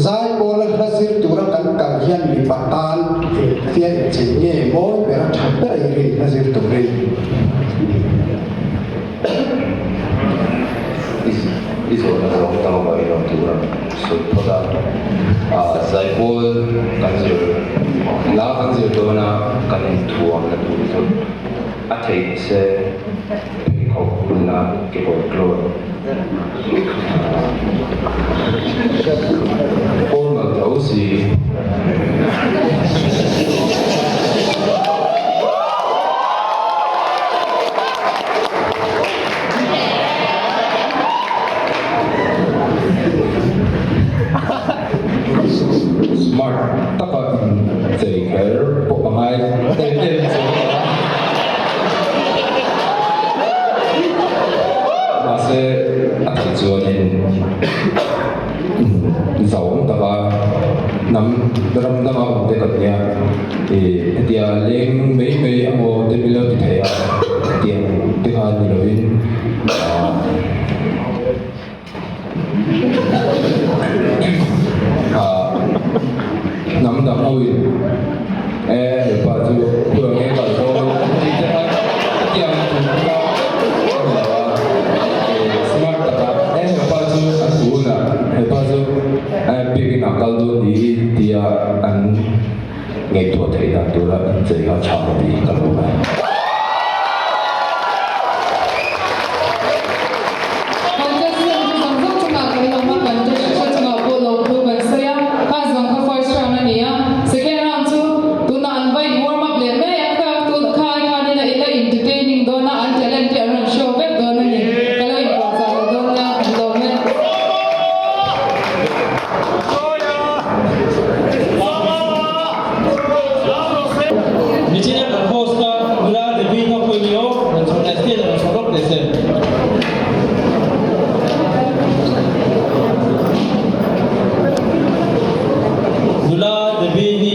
Zaipawla hla zir tura kan kal hian mipa tan engtia inchei nge mawi bera tha ber i rin hla zir turin? I zawhna zawng tak avangin i rawn tur a sawi phawt a, Zaipawl kan zir la kan zir dawn a, kan inthuamna tur chu a theih se pheikhawk hunna kekawr tlawn formal tho si. Smart taka inchei kher pawh a ngai tel tel chu a. Mahse a theih chuanin zauhawm taka hnam ram danga awm te kan nia. Hetia leng mai mai emaw te min lo ti thei a, tiang te kha ni lovin ah hnam dang ho in e hepa chu khuang nge kal dawn tih te kha hetiang tur te kha a ni lo a, smart taka e hepa chu an hmu hunah hepa chu biakin ah kal dawn ni tia an Ngaihtuah theih dan tura inchei kha tha ka ti ka lo ngai. Contestant chu zawng zawng chungah kan lawm a, contestant chungah pawh lawmthu kan sawi a, kha zawng kha first round a ni a, second round chu tunah an va in warm up leh mai a, kha tun kha ai khanin a ila entertaining dawn a, an talent te an rawn show vek dawn a ni, ka lo inpuahchah leh dawn nia, kan lawm e. Nichina kan host kha nula Debbie kha khawi ni aw, rawn chho leh stage ah rawn chho rawk teh se. Nula Debbie hi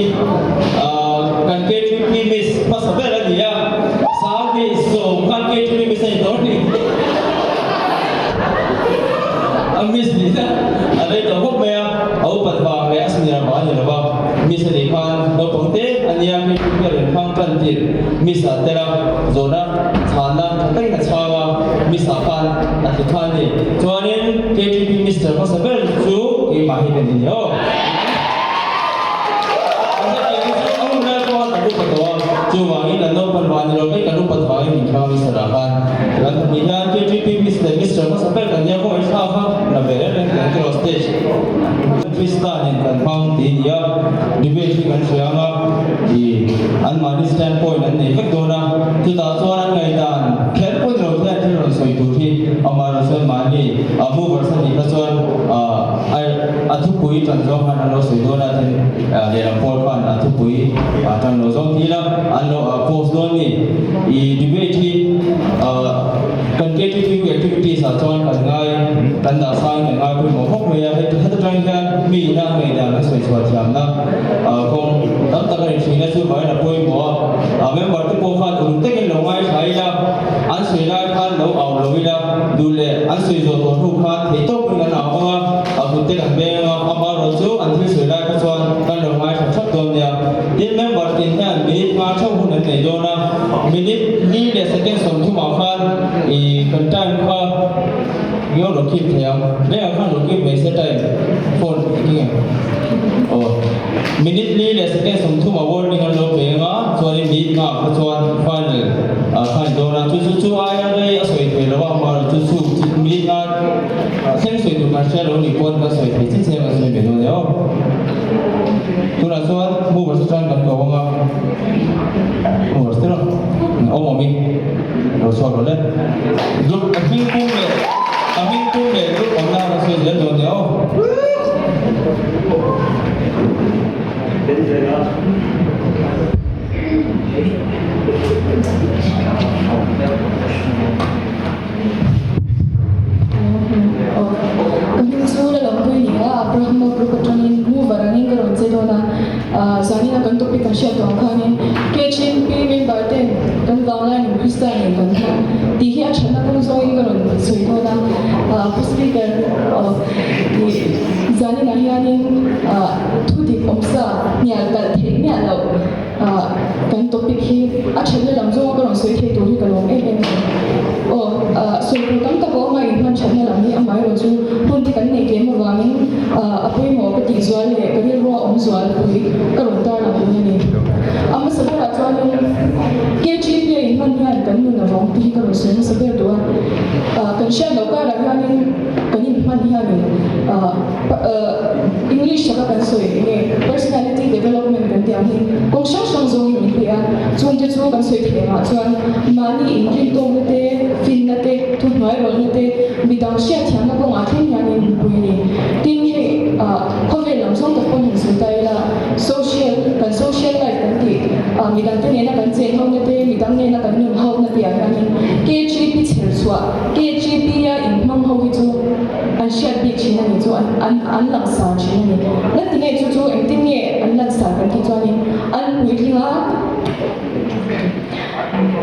kan KTP miss hmasa ber a ni a, Sang sawm khan KTP miss a ni tawh a ni. A miss nihna a rei tawh khawp mai a, a upat vang leh a senior vang a ni lo va, miss a nih khan naupang te a nia hei chu hian rawn hmang tan tir miss ah tel a, zawhna chhanna tha takin a chhang a, miss ah khan a tlu tha a ni. Chuanin KTP Mister hmasa ber chu keimah hi ka ni ni aw. A hun lai pawh khan kan upa tawh a, chuvangin kan naupan vang ni lo vek kan upat vangin min thlang Mister ah khan kan pahnih hian KTP Miss leh Mister hmasa ber kan nia kawng thla kha la ve reng reng kan tiraw stage Krista nen kan hmang tih a ni a, debate hi kan hria ang a, ih anmahni stand point an nei vek dawn a, chutah chuan an ngaihdan kher pawh ni lo hian thil rawn sawi tur hi amaherawhchu chuan mahni movers a nih kha chuan ah a thupui tan zawng khan an lo sawi dawn a then lehlam pawl khan a thupui tan lo zawng ti ila an lo post dawn a ni. Ih debate hi kan KTPU activities ah chuan kan ngai kan dah sang in kan ngai pawimawh khawp mai a heta atang hian mi ina a ngaihdan a sawi chhuah thiamna kawng tam tak a ni thin a chuvangin a pawimawh a member te pawh khan uluk takin lo ngaithla ila an sawi lai khan lo au lo ila duh leh an sawi zawh tawh hnu khan theih tawpin an au ang a a kut te kan veng ang a amaherawh chu an thil sawi lai kha chuan kan lo ngaithla thap dawn nia. Tin member tin hian minute hma theuh hun an nei dawn a, minute li leh second 30 ah khan ih kan time kha nge lo keep thei ang, vengah khan lo keep mai se time phone eng nge aw minute li leh second 30 ah warning an lo pe ang a, chuanin minute nga kha chuan final ah khan dawn a, chu chu chu aia rei a sawi thei lo a, amaherawhchu chu chu minute nga thleng sawi tur kan hria lo nih pawn kan sawi thei chin chin a kan sawi mai dawn nia aw. Tunah chuan movers atang kan ko ang a, movers te rawh. Awmawmi lo chhuak rawh le. Group a hming pum leh a hming pum leh group awmna a rawn sawi zel dawn nia aw. Ka hming chu Lalawmpui ni a, Abrahama group atangin mover angin ka rawn che dawn a, zanina kan topic kan hriat tawh ang khanin KHMP member ten kan vanglai nun Krista nen kan hmang tih hi a thatna kawng zawngin ka rawn sawi dawn a, Pu Speaker zaninah hianin thu dik awmsa hnial kalh theih miah loh Kan topic hi a thatna lam zawnga ka rawn sawi thei tur hi ka lawm em em a ni. Aw, sawi tur tam tak a awm a, inhman thatna lam hi amaherawh chu hun te kan neih tlem avangin a pawimawh ka tih zual leh ka rilrua awm zual pui ka rawn tar lang dawn a ni. A hmasa berah chuanin KGP a inhman hian kan nun a vawng tih hi ka rawn sawi hmasa ber duh a. Kan hriat loh karah hianin kan inhman hianin English taka kan sawi enge personality development kan tih ang hi kawng hrang hrang zawngin min pe a, chungte chu kan sawi theih angah chuan mahni inrintawkna te, finna te, thuhnuairawlhna te, midang hriatthiamna kawngah thleng hianin min pui a ni. Tin, hei khawvel lam zawng tak pawn han sawi ta ila, social, kan social life kan tih midangte nena kan chen hona te, midang nena kan nun hona tih ah hianin KGP chher chhuah, KGP a inhmang ho hi chu an hriat bik thin a ni chu an an an langsar thin a ni. La ti nge chu chu engtin nge an langsar kan tih chuanin an puitling a,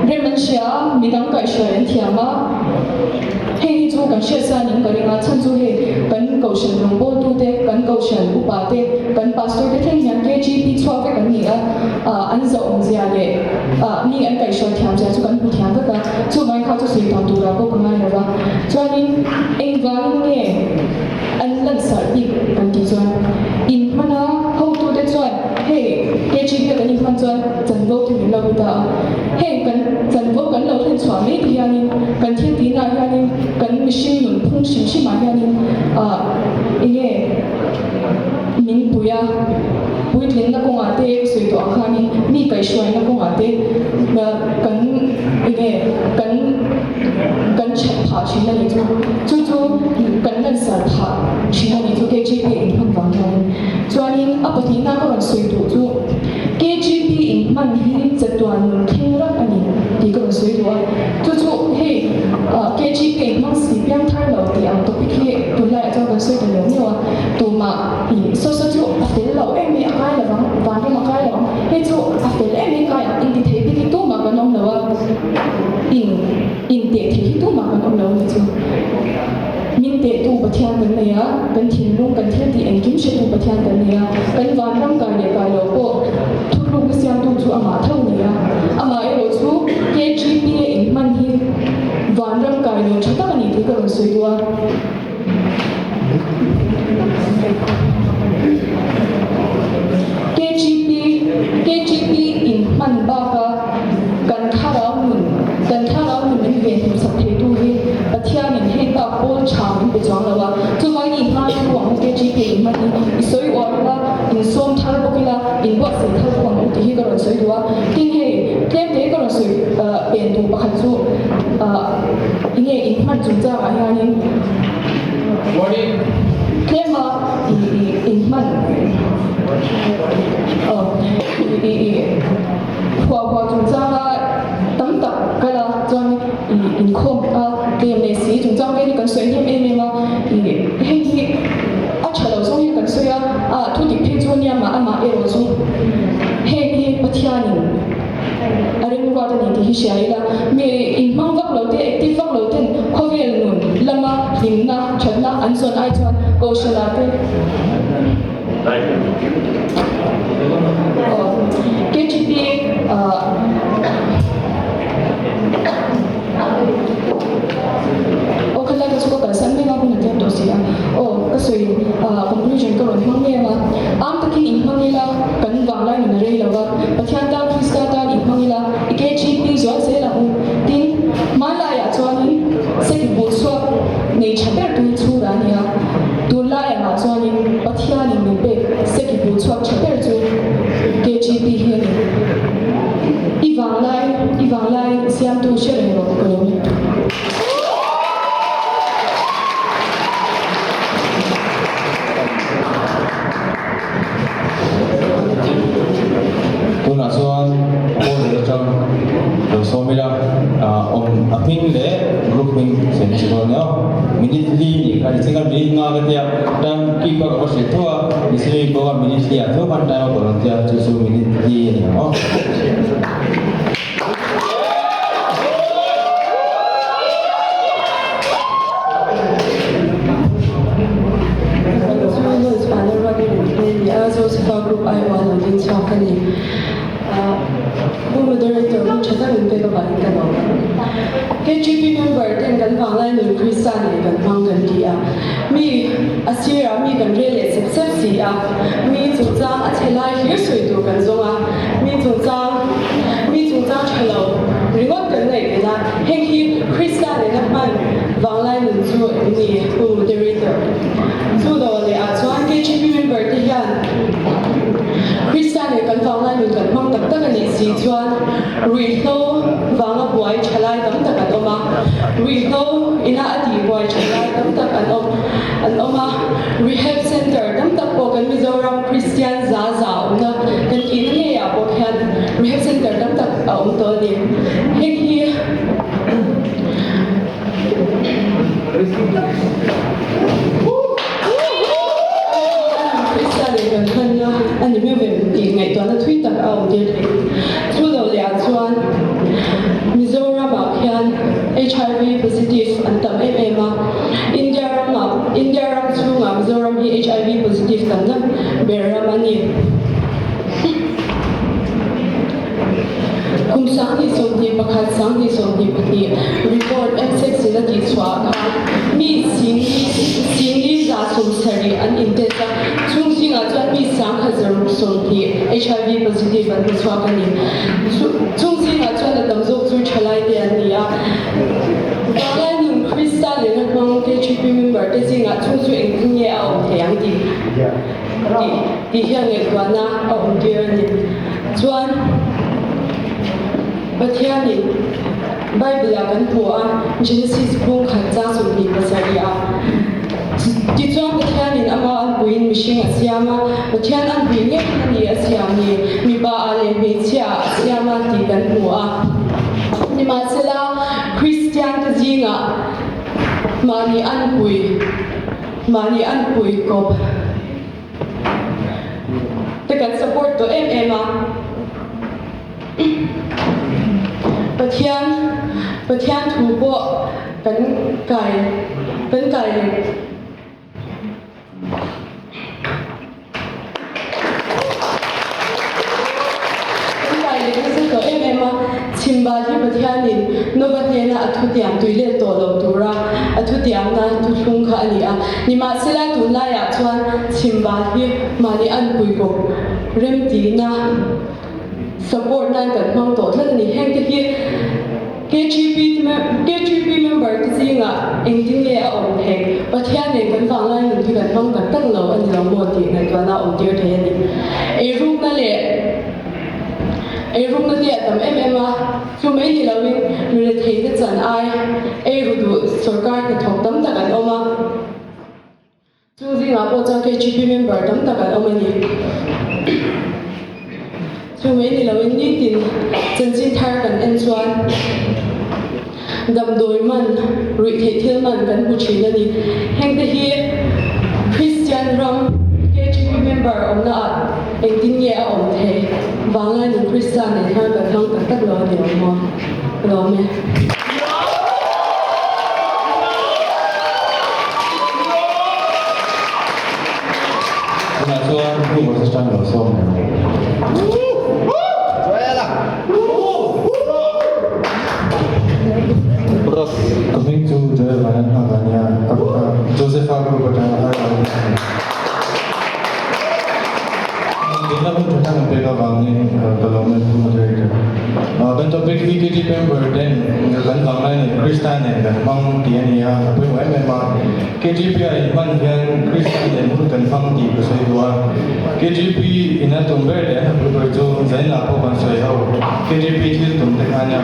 rem an hria a, midang kaihhruai an thiam a, hei hi chu kan hriat sa ning ka ring a, chhan chu hei kan kohhran rawngbawltute, kan kohhran upa te, kan pastor te thleng hian KGP chhuak vek an ni a, an zahawmzia leh mi an kaihhruai thiamzia chu kan hmu thiam vek a, chuvangin kha chu sawi tan turah pawh ka ngai lo va. Chuanin engvangin nge an lansarh bik kan tih chuan inhman a, hotute chuan hei KGB a kan inhman chuan chanvo te min lo pe ta a, heng kan chanvo kan lo hlen chhuah mai te hianin kan thil tihnaah hianin kan mihring nun phung hrim hrimah hianin ah enge min pui a, puitlinna kawngah te sawi tawh ang khanin mi kaihhruaina kawngah te kan enge kan Kan that phah thin a nih chu. Chu chu kan lansar phah thin a nih chu KGP inhman vang hianin. Chuanin a pahnihna ka rawn sawi duh chu KGP inhman hi chatuan nun thleng rak a ni tih ka rawn sawi duh a. Chu chu hei KGP inhmang si piang thar lo tih ang topic hi tunlaiah chuan kan sawi ta neuh neuh a. Tumah ih saw saw chu a fel lo em mai a kai lovang, vanram a kai lo ang, hei chu a fel em mai kai ang intithei bik hi tumah kan awm lo a. In in teh thei hi tumah kan awm lo a nih chu. Min tehtu Pathian kan nei a, kan thinlung, kan thil tih engkim hretu Pathian kan nei a, kan vanram kai leh kai lo pawh thutlukna siamtu chu amah tho a ni a. Amah erawh chu KGP a inhman hi vanram kai lo tha tak a ni tih ka rawn sawi duh a. KGP, KGP inhman baka kan thlarau nun, kan thlarau nun min ven hmuhsak theitu hi Pathianin hei bak pawl tha min pe chuang lo a, chuvangin inhman thu ang u KGP inhman hi i sawi uar ila, insawm thar bawk ila, inbuatsaih thar bawk ang u tih hi ka rawn sawi duh a. Tin hei, tlem te hi ka rawn sawi pen duh pakhat chu Enge inhman chungchangah hianin tlema inhman huah huah chungchanga tam tak kal a chuan inkhawm a tlem leh si chungchang vel hi kan sawi hnem em em a, hei hi a tha lo zawng hian kan sawi a, thu dik phei chu ania mah amah erawh chu heng hi Pathianin A ringruat a ni tih hi hria ila, mi inhmang vak lo te, active vak lo ten khawvel nun lama hlimna, thatna an zawn ai chuan Kohhran ah te KGP Aw khalai ka chu ka kalsan mek a, hun a tlem tawh si a. Aw ka sawi conclusion ka rawn hmang em a, am takin inhmang ila kan vanglai nun a rei lo va, Pathian tan Krista tan inhmang ila i KGP zual zel ang u. Tin, hmanlaiah chuanin seki buh chhuak nei tha ber tu hi chhura a ni a, tunlai angah chuanin Pathianin min pek seki buh chhuak tha ber chu KGP hi a ni. I vanglai, i vanglai. week kha ka va hrilh tho a, Nisin week pawh kha minute li ah tho khan time a pawh rawn tia, chu chu minute li a ni ang aw. Chu Lois Vana ruat in an hle ni a, Josepha group aiawh a lo ding chhuak a ni. Pu Moderator hun tha tak in pek avangin ka lawm a. KGP member ten kan vanglai nun Krista nen kan hmang kan ti a, mi a sirah mi kan rel leh sep sep si a, mi chungchang a chhe lai hlir sawi tur kan zawng a, mi chungchang mi chungchang tha lo ringawt kan ngaihven a, heng hi Krista nena hman vanglai nun chu em ni Pu Moderator? Chu lo leh ah chuan KGP member te hian Krista nen kan vanglai nun kan hmang tak tak a nih si chuan ruihhlo vanga buai thalai tam tak an awm a, ruihhlo ina a tih buai thalai tam tak an awm an awm a, rehab center tam tak pawh kan Mizoram Kristian za za awmna kan tihna ngeiah pawh hian rehab center tam tak a awm tawh a ni. Heng hi. Krista leh kan hmanna a ni miau em tih ngaihtuahna thui tak a awm tir thei. Chu lo leh ah chuan Mizoramah khian HIV positive an tam em em a, India ramah India ram chhungah Mizoram hi HIV positive tamna ber ram a ni. Kum 2021, 2022 report MSEC in a tihchhuah ah khan mi 1,170 an in test a, chung zingah chuan mi 1,120 HIV positive an hmu chhuak a ni. Chung zingah chuan a tam zawk chu thalai te an ni a. Vanglai nun Krista lehna hmang KGP member te zingah chung chu engtin nge a awm thei ang tih tih hian ngaihtuahna a awm tir a ni. Chuan Pathianin Bible-ah kan hmu a, Genesis bung khat chang 27 ah, Tichuan Pathianin ama anpuiin mihring a siam a, Pathian anpui ngei a ni a siam ni, mipa ah leh hmeichhia ah a siam a tih kan hmu a. Nimahsela, Kristiante zingah mahni anpui, mahni anpui kawp, te kan support tawh em em a, Pathian Pathian thu pawh kan kai kan kai leh kan kai leh nasa tawh em em a, chhimbal hi Pathianin Nova hnena a thutiam tui let tawh lo tura a thutiamna thuthlung kha a ni a. Nimahsela tunlaiah chuan chhimbal hi mahni anpui kawp remtihna support nan kan hmang tawh tlat a ni. Hengte hi KGP KGP member te zingah engtin nge a awm theih? Pathian nen kan vanglai nun hi kan hmang tak tak lo a ni lo maw tih ngaihtuahna a awm tir thei a ni. Eirukna leh eirukna te a tam em em a. Chu mai ni loin mi retheite chan ai ei ru duh sorkar hnathawk tam tak an awm a, chung zingah pawh chuan KGP member tam tak an awm a ni. Chu mai ni loin nitin chanchin thar kan en chuan damdawi man, ruihtheih thil man kan hmu thin a ni. Hengte hi Kristian ram KGP member awmna ah Engtin nge a awm thei? Vanglai nun Krista nen hian kan hmang tak tak lo a ni lo maw? Ka lawm e. Tunah chuan Pu Moses tan lo sawm leh ang. Ka hming chu Joel Vanlalhmaka a nia, Josepha group atanga har a ni. Dinna hun tha tak an pek avangin ka lawm e Pu Moderator. Kan topic hi KT member ten kan vanglai nen Krista nen kan hmang tih a ni a, a pawimawh em em a. KTP a inhman hian Krista nen hun kan hmang tih ka sawi duh a. KTP in a tum ber leh a hnapui ber chu zainah pawh kan sawi ho. KTP thil tum te kha ania.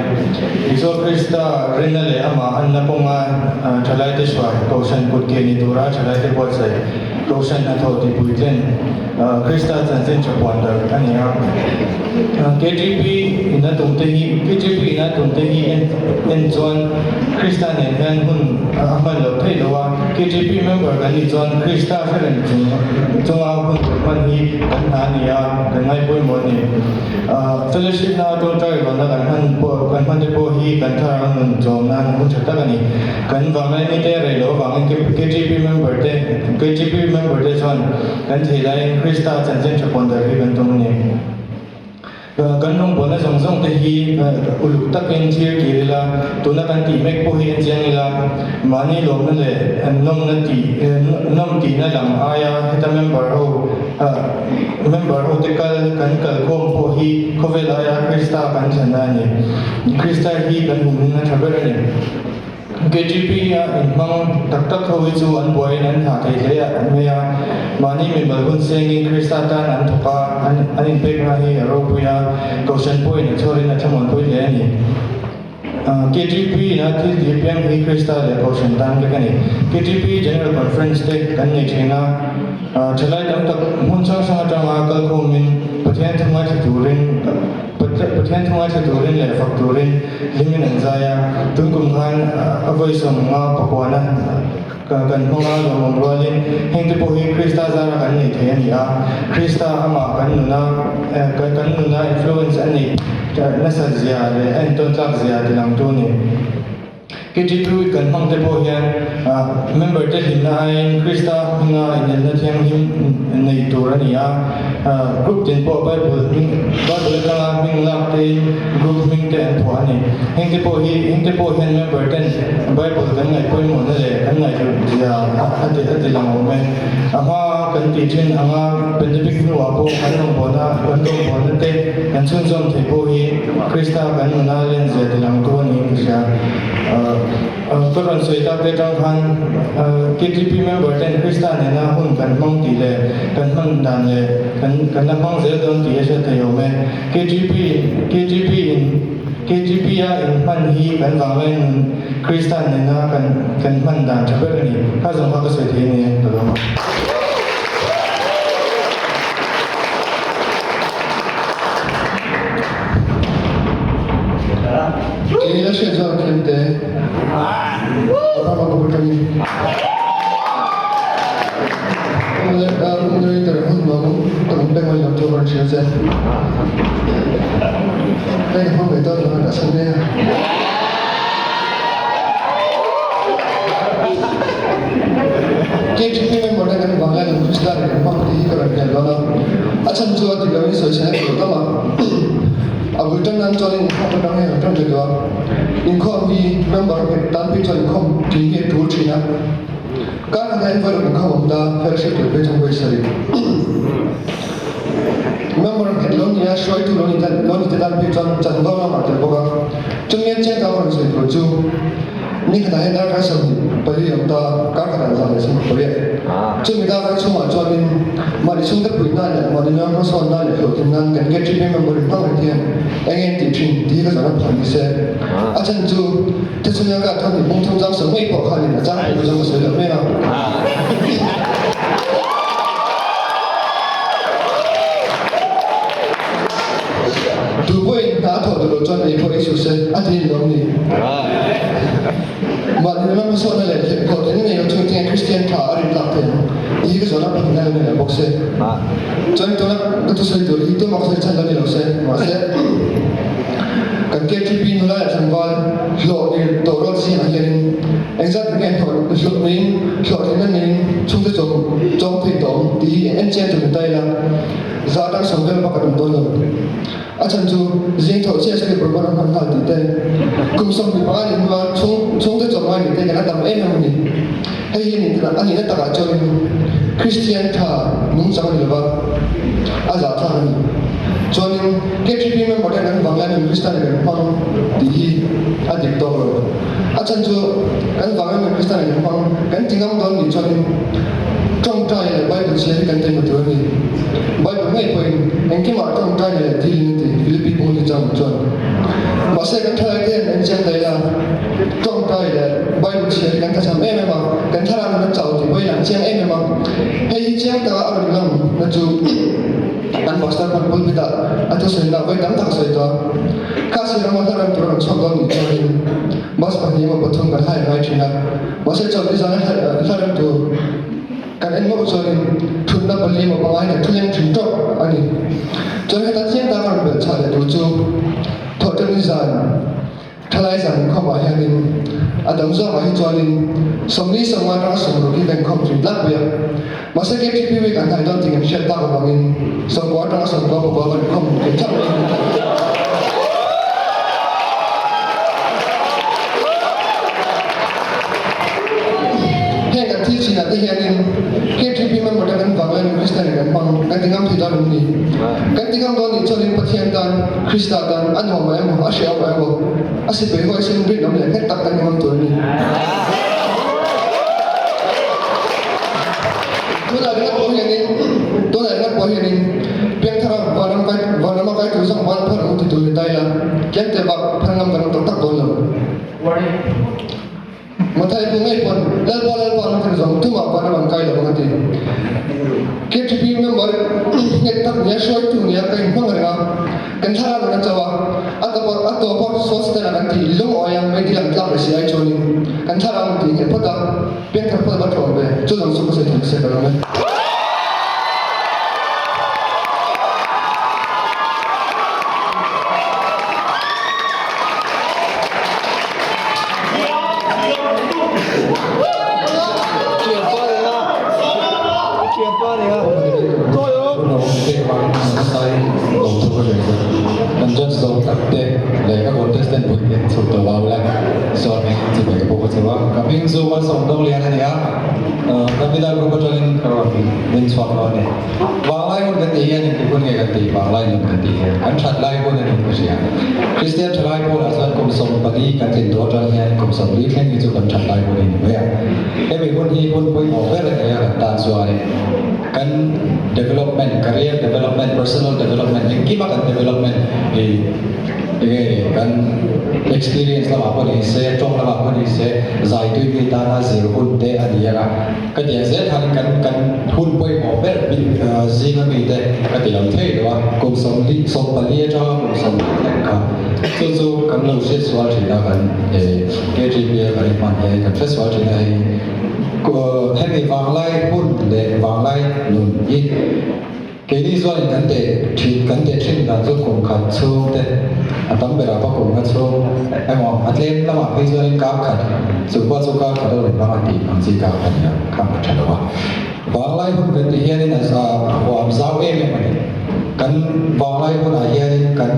Isua Krista rinna leh amah anna kawnga thalaite hruai, Kohhran kut ke ni tura thalaite buatsaih. Kohhran hnathawh tihpui tlen Krista chanchin tha puan darh a ni a. KTP in a tum te hi KTP in a tum te hi en en chuan Krista nen hian hun a hman loh theih lo a, KTP member kan nih chuan Krista hre reng chung chunga hun kan hman hi kan hna a ni a, kan ngai pawimawh a ni. Fellowship na tawngtai rualna kan hman pawh kan hman te pawh hi kan thlarau nun chawm nan hun tha tak a ni. Kan vanglai ni te rei loh avangin KTP member te KTP member te chuan kan thei laiin Krista chanchin tha pawn dar hi kan tum a ni. Kan rawngbawlna zawng zawng te hi uluk takin thlir kir ila, tuna kan tih mek pawh hi en chiang ila, mahni lawmna leh nawmna tih nawm tihna lam aia heta member ho member ho te kal kan kalkhawm pawh hi khawvel aia Krista kan thlenna a ni. Krista hi kan humhimna tha ber a ni. KTP a inhmang tak tak ho hi chu an buaiin an hah thei hle mai a, mahni mimal hun sengin Krista tan an thawk a, an inpekna hi a ropui a, Kohhran pawhin a chhuarin a thlamuanpui hle a ni. KTP ina thil tih piang hi Krista leh Kohhran tan vek a ni. KTP General Conference te kan nei thin a, thalai tam tak hmun hrang hrang atanga kalkhawmin Pathian thu ngaithla turin Pathian thu ngaithla turin leh fak turin Hlimin an zai a, tun kum khan a vawi sawmnga pakuana kan hmang a, lawmawm rualin heng te pawh hi Krista zara kan nei thei a ni a, Krista amah kan nuna kan nuna influence a neih nasat zia leh a entawn tlak zia tilangtu a ni. KG Druid kan hmang te pawh hian member te hlimna aiin Krista hminga inelna thianghlim nei tur a ni a. Group tin pawh Bible hming Bible atanga hming lak tein group hming te an phuah a ni. Heng te pawh hi heng te pawh hian member ten Bible kan ngaih pawimawhna leh kan ngaihhlut zia a ti a ti lang awm e. A hma kan tih thin anga pandemic hnuah pawh kan rawngbawlna kan rawngbawlna te kan chhunzawm theih pawh hi Krista kan nuna len zia ti langtu a niin ka hria. Ka rawn sawi tak te atang khan KTP member ten Krista nena hun kan hmang tih leh kan hman dan leh kan kan la hmang zel dawn tih a hriat thei awm e. KTP KTP in KTP a inhman hi kan vanglai nun Krista nena kan kan hman dan tha ber a ni. Kha zawng kha ka sawi thei a ni e, ka lawm a. Kei la hriat zawk thiam te Obama ka bu tangin Moderator hun nuam tak awm peng mai lo chu ka rawn hria che. Hei ka hmang ve dawn lo a dah san mai a. KTP member te kan vang hian an Kristian kan hmang tih hi ka rawn hnial dawn a. A chhan chu a dik loin sawi chhen a ni lo tam a. A bul tan nan chuan inkhawm atang hian an tan ve duh a. Inkhawm hi member nghet tan phei chuan inkhawm tih hi a tul thin a. Kar khat hian vawi ruk inkhawm awm ta, fellowship tur phei chuan vawi sarih. Member nghet lo nia hruaitu lo ni lo ni te tan phei chuan chanvo lamah tel bawk a. Chumi an cheng ta rawn sawi tur chu ni khatah hian darkar 24 awm ta, kar khatah 120. Chumi darkar chhungah chuanin mahni chhungte puih nan leh mahni nuam hmasawn nan leh hlawhtlin nan kan KTP member in hmang reng hian eng nge an tih thin tih hi ka zawhna phah ni se. A chhan chu Thesalonika ka thawhni bung thum chang sawi mai pawh khanin a chang pawh chu ka sawi loh mek a. Tu pawhin hna a thawh duh loh chuan ei pawh ei suh se, a ti ni lawm ni? Mahni ram hmasawnna leh hlawhtlinna nei lo chung tinge Kristian tha a rin tlak thei ang tih hi ka zawhna pahnih a lo ni leh bawk se. Chuan tuna ka thusawi tur hi tumah ka sawi chhan lo ni lo se, mahse kan KTP nula leh tlangval hlawh tir tawh rual zingah hianin engzat nge hlawh neiin hlawhtlinna neiin chhungte chawm chawm thei tawh ang tih hi en chiang tur ni ta ila. Za atang sawm vel bak a tum dawn lo. A chhan chu zing thawh chiah slip rubber a hman nghal tih te, kum 25 nih hnua chhung chhungte chawm ngai nih te kan a tam em em a ni. Hei hi nih a nihna takah chuanin Kristian tha nungchang a ni lova, a zahthlak a ni. Chuanin KTP member ten kan vang laiin Kristian kan hmang tih hi a dik tawk lo. A chhan chu kan vang laiin Kristian kan hmang kan ti ngam dawn nih chuanin Tawngtai leh Bible chhiar hi kan taima tur a ni. Bible ngei pawhin engkimah tawngtai leh thilin a ti, Philippi bung ni chang chuan. Mahse kan thalai te hian an chiang daih a, tawngtai leh Bible chhiar hi kan thacham em em a, kan thlarau nun a chau tih pawhin an chiang em em a. Hei hi chiang taka a rawn lang na chu kan. Pastor pawn pulpit ah a thusawi na vawi tam tak a sawi tawh a. Khasi rama hla rem tur a rawn chhuak dawn nih chuanin bus pahnih emaw pathum kan hire ngai thin a. Mahse chawlhni zana hla rem tur kan en meuh chuanin thutna pali emaw panga hi kan thu leng thin tawk a ni. Chuan heta chiang tak a rawn belh chhuah leh tur chu thawhṭanni zan Thalai zan inkhawmah hianin a dang zawkah hi chuanin 40 sawmnga atanga 60 hi ka inkhawm thin tlangpui a. Mahse KTP week an hnai dawn tih kan hriat tak avangin 90 atanga 99 kan inkhawm thei thlap mai a ni. Heng kan thil chinah te hianin KTP member te kan vang laiin Kristian in kan hmang kan ti ngam thei dawn em ni? Kan ti ngam dawn nih chuanin Pathian tan Krista tan a nuam ah emaw, a hriau ah emaw, a sipai huaisen rinawm leh nghet tak kan ni ngam tur a ni. Tunah ringawt pawh hianin, tunah ringawt pawh hianin Piangthara vanram kai, vanrama kai tur zawng van phar ang ti tur ni ta ila, tlem te bak phar ngam kan awm tak tak dawn lo. Mathai bu ngei pawn Lalpa Lalpa an thil zawng tumah vanram an kai lo ang a ti. KTP member nghet tak nia hruaitu nia ka inhmang reng a, kan thlarau nun a cho a, a tawp a tawp a Sostan-a kan tih lungawi a meidil ang tlak leh si ai chuanin kan thlarau nun tih nghet phawt a, piangthar phawt a va tawm ve, chu zawng chu ka sawi thei se ka lawm e. Kan judge zo tak te leh ka contestant pui te chhuk tawh lo la chuan hei chi ber pawh ka cheu a ka hming chu Malsawm Dawng Lian a ni a Davida group atangin ka rawn din chhuak dawn a ni Vanglai hun kan tih hian engti hun nge kan tih Vanglai nun kan tih hian kan that lai hun a ni ka hria. Kristian thalai pawlah chuan kum 14 kan tlin tawh atang hian kum 40 thleng hi chu kan that lai hun a ni mai a. Hemi hun hi hun pawimawh ber a ni a kan tan chuanin kan development, career development, personal development engkima kan development hi enge kan experience lamah pawh ni se, tawng lamah pawh ni se, zai tui mi tana zir hun te a ni ang a. Ka ti ang zel khan kan kan hun pawimawh ber zinga mite ka ti lo thei lo a, kum 44 atanga kum 40 thleng kha chu chu kan lo hriat sual thin a, kan KTP a kan inhman hian kan hre sual thin a hei hemi vanglai hun leh vanglai nun hi Keini chuanin kan teh thin kan teh thin dan chu kum khat chhung te a tam berah pawh kum nga chhung emaw a tlem lamah phei chuanin kar khat chu pawh chu kar khat a rawn hmang a tih ang chi kar khat nia khang a tha lo a. Vanglai hun kan tih hianin a huam zau em em a ni. Kan vanglai hunah hianin kan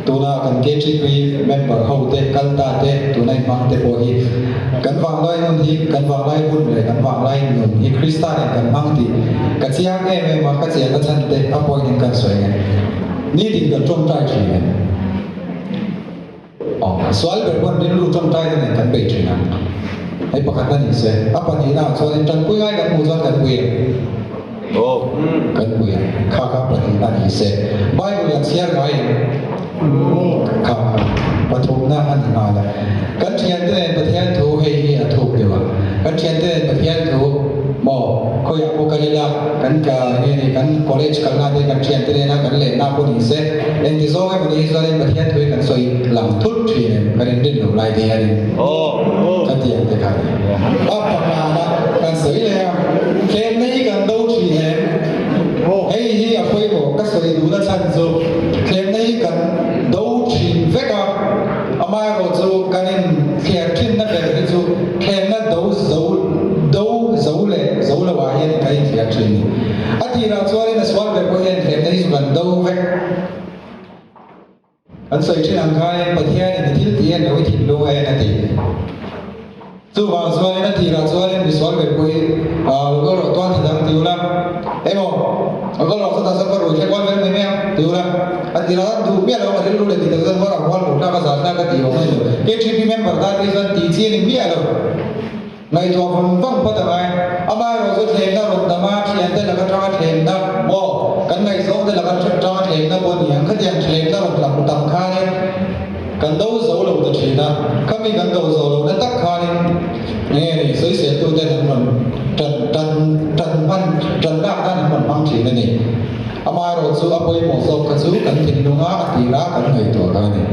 tuna kan KTP member ho te kal ta te tuna inhmang te pawh hi kan vanglai nun hi kan vanglai hun leh kan vanglai nun hi Krista nen kan hmang tih Ka chiang em em a, ka chian na chhan te a point in kan sawi nge. Nitin kan tawngtai thin e. Aw, sual ber pawn rilru tawngtai na nen kan bei thin ang. Hei pakhat na ni se, a pahnihna ah chuan in tanpui ngai kan hmuh chuan kan pui em? Aw, kan pui ang. Kha kha pahnihna ni se. Bible kan chhiar ngai em? Kha kha pathumna a ni nghal a. Kan thiante nen Pathian thu hei hi a thuk deuh a. Kan thiante nen Pathian thu maw khawiah pawh kal ila kan ka nge ni kan college kalna te kan thiante nena kan lenna pawh ni se engti zawng emaw ni hi chuanin Pathian thu hi kan sawi lang thut thin em kan inrin loh lai te hianin ka ti ang te kha a ni. A pakana kan sawi leh a, tlemna hi kan do thin em? Hei hi a pawimawh ka sawi duhna chhan chu tlemna hi kan do thin vek a, amaherawh chu kan in thliar thinna ber hi chu tlemna do zo do zo leh zo lo ah hian kan in thliar thin ni. A tirah chuanin a sual ber pawh hian tlemna hi chu kan do vek. An sawi thin ang khain Pathianin i thil tih en lo i thinlung a en a ti. Chuvang chuanin a tirah chuanin misual ber pawh hi lo kal rawh tuan thadang ti ula emaw lo kal rawh chutah chuan ka rui hle kual vel mai mai ang ti ula a tirah chuan duh miah lo a rilru leh tih tak chuan huar ang hual hmuh tlak a zah tlak a tih awm a ni lo. KTP member tan phei chuan tih chi a ni miah lo. Ngaihtuah vang vang phawt a ngai. Amaherawh chu thlemna rawn tam a, thiante laka tanga thlemna maw, kan ngaihzawngte laka tanga thlemna pawh ni ang. Khatiang thlemna rawn lam tam khanin kan do zo lo ta thin a, khami kan do zo lohna tak khanin enge ni sawiseltuten an rawn tan tan tan hman tan lak nan an rawn hmang thin a ni. Amaherawhchu a pawimawh zawk kha chu kan thinlunga a tira kan ngaihtuah kha a ni.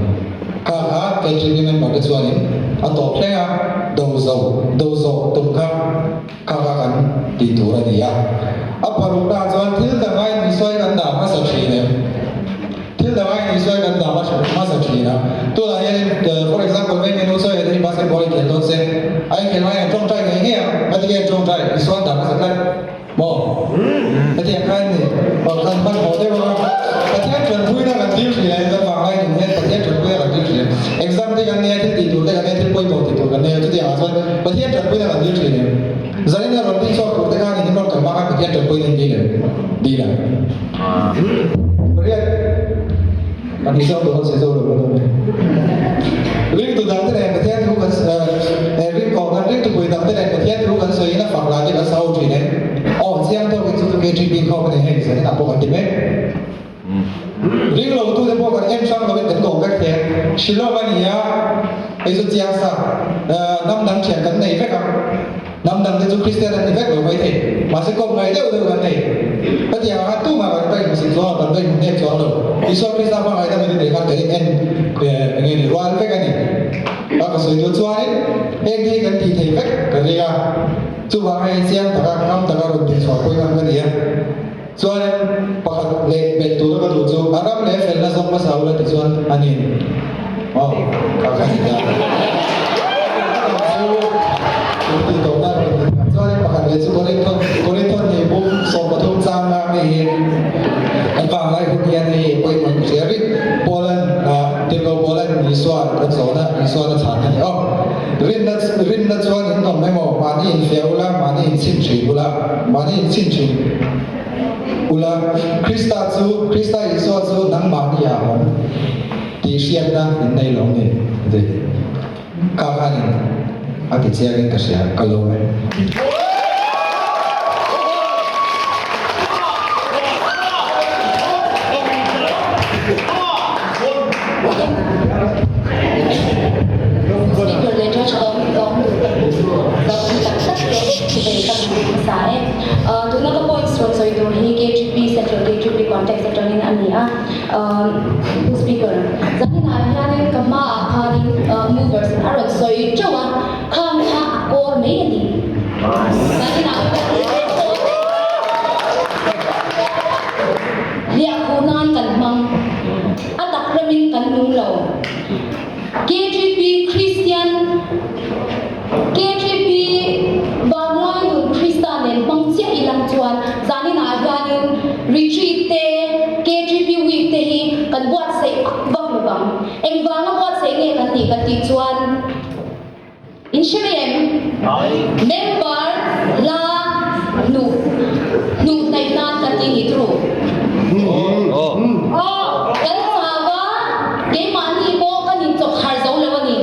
Kha kha KGB member te chuanin a tawp thleng a, do zo, do zawh tum kha kha kha kan tih tur a ni a. A parukna ah chuan thil dang a inisuai kan dah hmasa thin em? Thil dang a inisuai kan dah hmasa thin a. Tunah hianin for example maybe nu sawi hi basketball i khel dawn se, a inkhel hma hian tawngtai ngei ngei ang, ngatinge tawngtai? Isuan dah hmasa tlat. Maw? Hetiang khan ni kan hmanhmawh deuh a, Pathian tanpuina kan dil thin a, kan vanglai nun hian Pathian tanpuina kan dil thin a, exam te kan nei a, thil tih tur te kan nei a, thil pawimawh tih tur kan nei a, chutiang ah chuan Pathian tanpuina kan dil thin em? Zanin a rawn ding chhuak tur te khan in rawn kal hma khan Pathian tanpuina in dil em? Dil ang. Pariat. Kan hi zawk tur kan sawi zo lo dawn e. Ringtu dang te nen Pathian thu kan ring aw kan ringtu pui dang te nen Pathian thu kan sawiin a fak lai te kan sa ho thin e. Aw chiang tawkin chu chu KTP khawm a ni hei zanin ah pawh kan ti mek. Ring lo tu te pawh kan en hrang lovin kan kawm vek thei a. Shillong a ni a, hei chu chiang sa hnam dang thian kan nei vek a. Hnam dang te chu Kristian an ni vek lo mai thei, mahse kawp ngai deuh deuh kan nei. Hetiang ang a tumah kan va inhmusit chuang lo, kan va inhmu nek chuang lo. Isua Krista hmangaih dam in nei khan kan in en eng nge ni rual vek a ni. A ka sawi duh chuanin heng te hi kan tih thei vek ka ring a, chuvang hei chiang taka ngam taka rawn tih chhuah pawhin ngam ka ni a. Chuanin pakhat leh bet tura ka duh chu a ram leh felna zawng hmasa ula ti chuan a ni. Aw, ka ka ni ta. Chu chu ti tawh na rawn ti ta. Chuanin pakhat leh chu Korinthon Korinthon ni bum 13 chang nga mi hi kan vanglai hun hian hei pawimawh in ka hria rik. Paulan tirhkoh Paulan Isua a zawhna Isuan a chhan a ni. Aw, rinna rinna chuan in awm emaw mahni infiah ula mahni inchhin thin ula mahni inchhin thin ula Krista chu Krista Isua chu nangmahni ah awm tih hriatna in nei lo ni a ti. Kha khanin a ti chiangin ka hria ka lawm e. Speaker leh Judge awm awm duh tak tak tak tak te chuvei ka duh hmasa e. Tuna ka points rawn sawi tur hi KGP Central KGP context atangin a ni a. Pu Speaker, zaninah hianin ka hmaah khanin movers a rawn sawi teuh a, khang kha a kawr mai a ni. Zaninah Hliahkhuh nan kan hmang. A tak ramin kan nung lo. KGP Kristian KGP Vanglai nun Krista nen hmang chiah ilang chuan zaninah hianin retreat te KGP week te hi kan buatsaih vak lo vang. Engvanga buatsaih nge kan nih kan tih chuan In hre mai em? Member la hnuh hnuh hnaih nan kan ti ni turu. Kan chau a, keimahni pawh kan inchawk har zo lo a ni.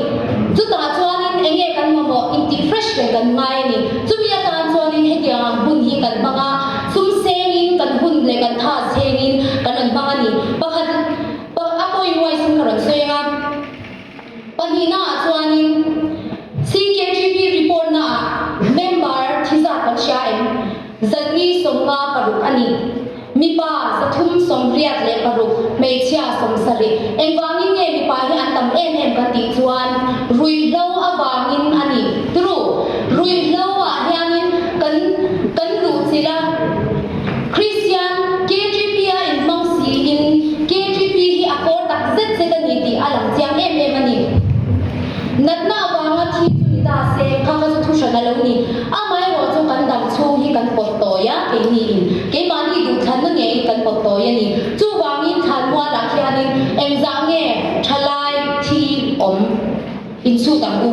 Chutah chuanin enge kan mamawh intih fresh reng kan ngai a ni. Chumi atan chuanin hetiang ang hun hi kan hmang a, sum sengin kan hun leh kan tha sengin kan rawn hmang a ni. Pakhat a point wise in ka rawn sawi ang a. Pahnihnaah chuanin CKGB report naah member thi zat kan hria em? Zanni 56 a ni. Mipa 386, hmeichhia 70. Engvangin nge mipa hi an tam em em kan tih chuan ruihhlo avangin a ni. Turu, ruihhlo ah hianin kan kan luhchilh a. Kristian KGP a inhmang siin KGP hi a kawr tak zet zet a ni tih a lang chiang em em a ni. Natna avanga thi chu ni ta se, kha kha chu thu hran a lo ni. Amaherawh chu kan dam chhung hi kan pawt tawi a, keiniin keimahni duhthlanna ngeiin kan pawt tawi a ni. Chuvangin thlanmualah khianin engzah nge thalai thi awm insut ang u?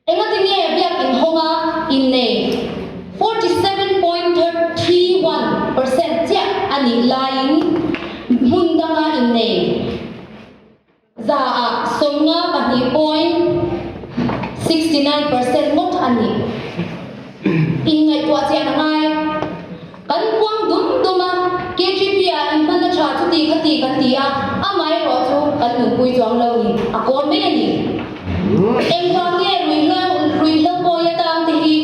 Engati nge biakinn hawnga innei 47.31% chiah a nih laiin hmun danga innei zaah 52.69% ngawt a nih? Inngaihtuah chian a ngai. Kan puang dum dum a, KGP ah inhman a tha chuti khati kan ti a, amaherawh chu kan nunpui chuang lo ni, a kawl mai a ni. Engvang nge ruihhlo ruihhlo pawi atang te hi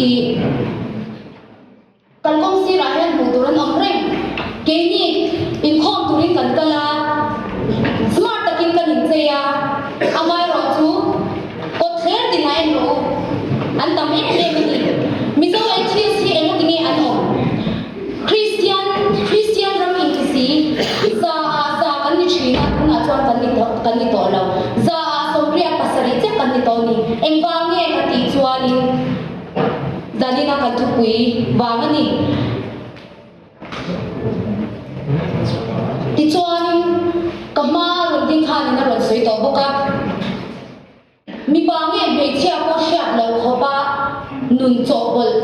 i kalkawng sirah hian hmuh tur an awm reng? kan kal a, smart takin kan inchei a, amaherawhchu kawtthler tinah en rawh u, an tam em em a ni. Mizo atheist hi engati nge an awm? Kristian, Kristian ram inti si, za ah za kan ni thin a, tunah chuan kan ni kan ni tawh lo. Za ah sawmriat pasarih chiah kan ni tawh a ni. Engvang nge ka tih chuanin zanina kan thupui vang a ni. Tichuanin ka hma rawn ding khanin a rawn sawi tawh bawk a. Mipa nge hmeichhia pawh hriat loh khawpa nun chawhpawlh.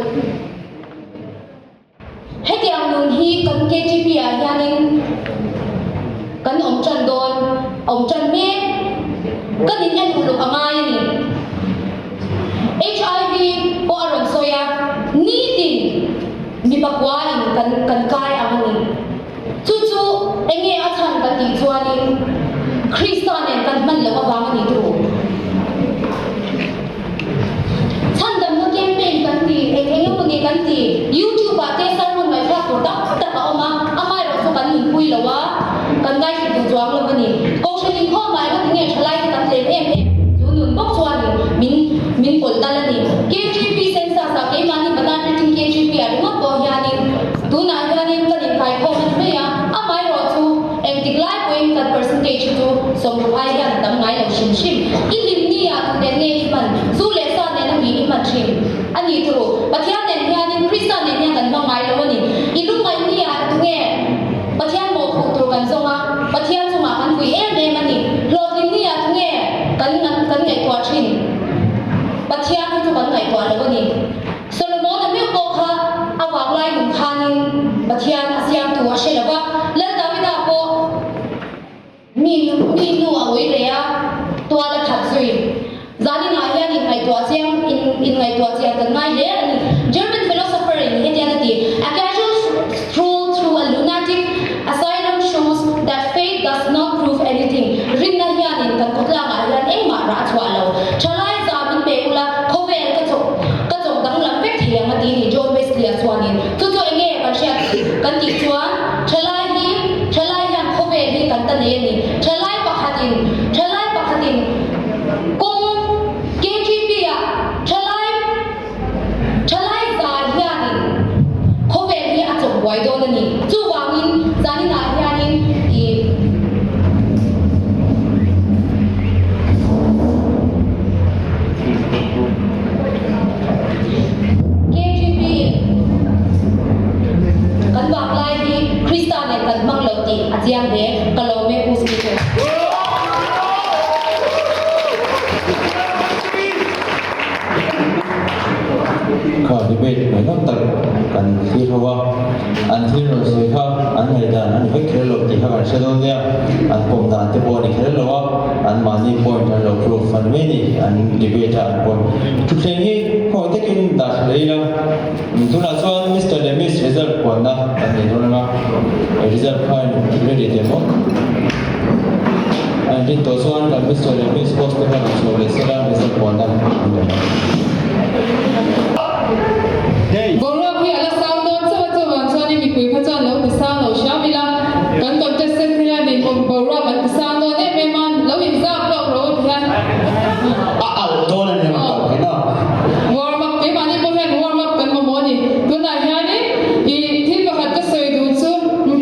Hetiang nun hi kan KTP ah hianin kan awm tan dawn, awm tan mek. Kan in en uluk a ngai a ni. HIV pawh a rawn sawi a, nitin mipa kua in kan kan kai ang a ni. Chu chu enge a chhan kan tih chuanin Krista nen kan hman loh avang a ni tur. Chhandamna campaign kan ti, eng eng emaw ni kan ti, YouTube ah te sermon ngaihthlak tur tam tak a awm a, amaherawh chu kan nunpui lo a, kan ngaithla duh chuang lo a ni. Kohhran inkhawm ah engati nge thalai te kan tlem em em? Chu nun bawk chuanin min min pawlh dal a ni. KGP census ah keimahni Banan Rating KGP ah ringawt pawh hianin tunah hianin kan inkhaikhawm a ni mai a, amaherawh chu engtik lai pawhin kan percentage hi chu sawmruk ai hian a tam ngai lo hrim hrim. I hlim ni ah tu nen nge i hman? Zu leh sa nena mi i hman thin a ni turu. Pathian nen hianin Krista nen hian kan hmang ngai lo a ni. I lungngaih ni ah tu nge Pathian mawhphuh tur kan zawng a, Pathian chungah kan vui em em a ni. Hlawhtling ni ah tu nge kan kan ngaihtuah thin? Pathian hi chu kan ngaihtuah lo a ni. Solomon-a meuh pawh kha a vang lai nun khanin Pathian a siamtu a hre lo va, Lal Davida pawh mi mi nu a ui reh a, tual a that zui. Zaninah hian inngaihtuah chiang in inngaihtuah chian kan ngai hle a ni. German philosopher in hetian a ti, A casual stroll through a lunatic asylum shows that faith does not prove anything. Rinna hianin kan khawtlangah hian engmah rah a chhuah lo. Thalai za min pe ula, khawvel ka chawk ka chawk danglam vek thei ang a ti ni John Wesley-a chuanin. Chu chu enge kan hriat kan tih chuan thalai hi thalai hian khawvel hi kan ta nei a ni. Thalai pakhatin thalai pakhatin kawng KGP-ah thalai thalai za hianin khawvel hi a chawk buai dawn a ni. Chuvangin zaninah hianin ih KGP kan vang lai hi Krista nen kan hmang lo tih a chiang hle. Ka lawm e Pu Speaker. Kha debate ngaihnawm tak kan thlir ho a, an thil rawn sawi kha an ngaihdan a ni vek kher lo tih kha kan hre dawn nia, an pawm dan te pawh a ni kher lo a, an mahni point an lo proof an mai a ni, an debate a an point. Thutthleng hi khawi takin dah thla leh ila, tunah chuan Mister leh Miss result puanna kan nei dawn anga, result kha ready teh maw? An rin tawh chuan kan Mister leh Miss post te kha rawn chhuah leh sela result puanna an nei ang. Boruak hi a la sang dawn chauh a, chuvang chuanin mipui kha chuan lo ti sang lo hriam ila, kan contestant te hianin boruak an ti sang dawn em em a, lo inzak lawk rawh u tihian. A alh dawn a ni ang tawh hi na. Warm up, keimahni pawh hian warm up kan mamawh a ni. Tunah hianin i thil pakhat ka sawi duh chu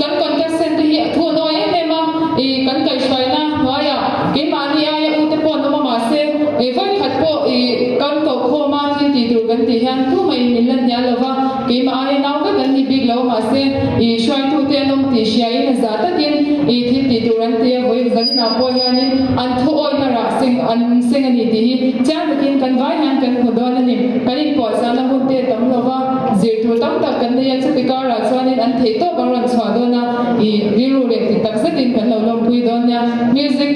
kan contestant te hi a thu a nawi em em a, i kan kaihhruaina hnuaiah keimahni aia u te pawh an awm a mahse i vawikhat pawh i kan koh khawm a thil tih tur kan tih hian tumah in min la hnial lo va, keimah aia nau vek an ni bik lo a mahse i hruaitute an awm tih hriain a zah takin i thil tih tur an ti a, vawi zaninah pawh hianin an thu awihna rah seng an seng a ni tih hi chiang takin kan vai hian kan hmu dawn a ni. Kan inpuahchahna hun te tam lo va, zir tur tam tak kan nei a, chuti karah chuanin an theih tawp an rawn chhuah dawn a, i rilru leh ti tak zetin kan lo lawmpui dawn nia. Music.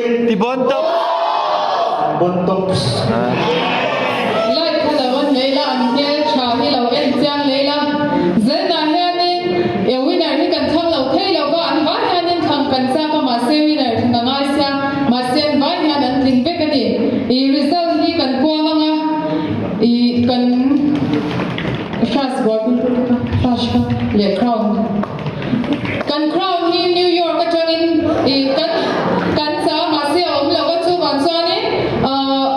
Ti bon top. Bon tops. Light kha lo on lei la, an hmel tha hi lo en chiang lei la. Zenah hianin e winner hi kan thlang lo thei lo va, an vai hianin thlang kan chak a mahse winner thlan a ngai sia, mahse an vai hian an tling vek a ni. I result hi kan puang ang a, i kan flash buaipui kha, flash kha leh crown. Kan crown hi New York atangin i kan kan cha mahse a awm lo a chuvang chuanin ahh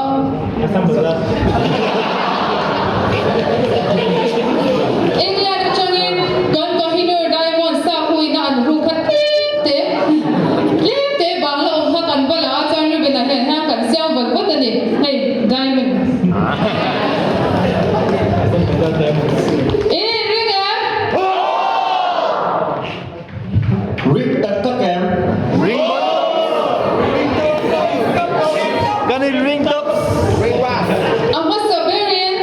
England atangin kan Kohinoor Diamond sa huina an ruk kha tlem te tlem te bangla awm kha kan va la a chuan Reuben-a hian hian kan siam vat vat a ni hei diamond. In ring em? Ring tak tak em? Ring Kan in ring top. A hmasa berin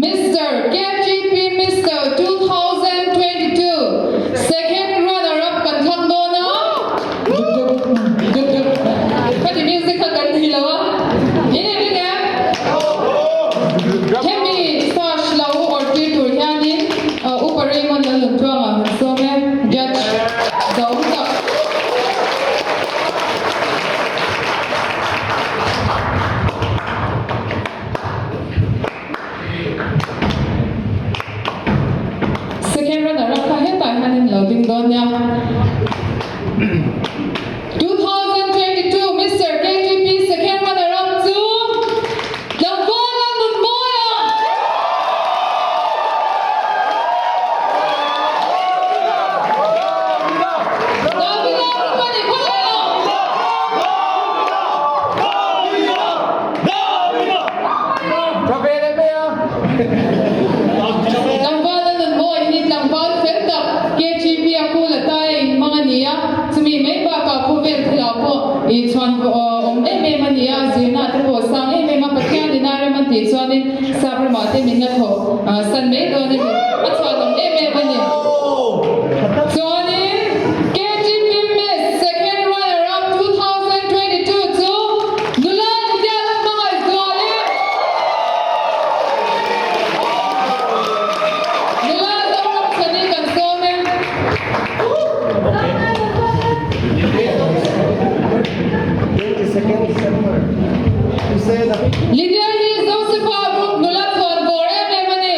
Mister KGP Mister 2022 second runner up kan thlang dawn a. Khati music kha kan ni lo a. In in ring em? Hemi sash lo awr tir tur hianin Upa Raymond Lalnuntuanga han sawm e, Judge Zawm tak. Second runner up kha hetah hianin lo ding dawn nia. 2022 Mister KGP second runner up chu Tlangvala Nunmawia! Davida Rupani khawlai lo! Tlangvala Nunmawia hi tlangval fel tak KGP a kul a tai a inhmang a ni a, chumi mai bakah khawvel thilah pawh i chhuan awm em em a ni a, zirna te pawh sang em em a, Pathian ina rem an tih chuanin sap ramah te min la thawh san mai dawn a ni, a chhuan awm em em a ni. Chuanin KGP Miss Second Runner Up 2022 chu nula Lydia Lalhmangaih zual e. Nula Zoram Chhani kan sawm e. Lydia hi Josepha group nula chuan bawr em em a ni.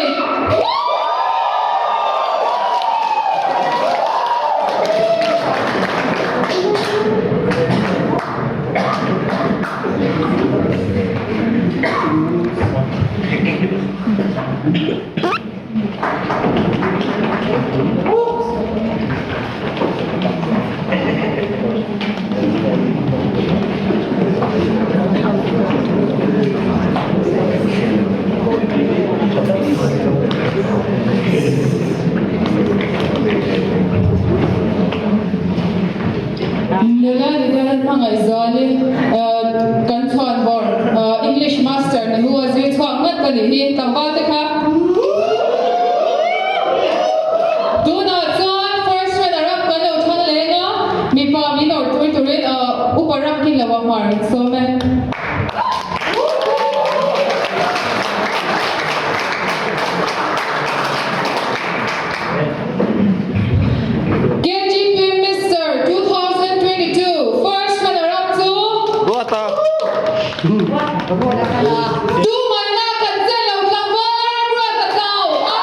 Nula ni te an hmangaih zualin kan chhuan bawr English master ni hu a zir chhuak ngat ka nih hi tlangval te kha. Tunah chuan first runner up kan lo thlang leng a, mipa min awrh tur turin upa ram kin lo a hmar sawm e. KGP Mister 2022 first runner up chu Ruata. Tu manna kan chen lo tlangval a ram ruat a tlau a.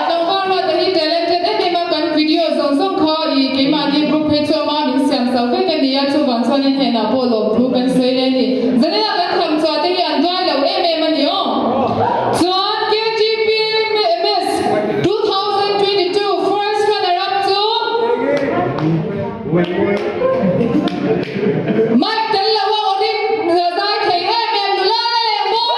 Tlangval ruat a hi talented em em a kan video zawng zawng kha i keimahni group phei chu ama min siam sak vek a ni a chuvang chuanin hnenah pawh lawmthu kan sawi leh a ni. Zanina kan tham chhuah te hi an duai lo em em a ni aw. Chuan KGP Miss 2022 first runner up chu Mike tel lo a audit zai thei em em nula na leh maw.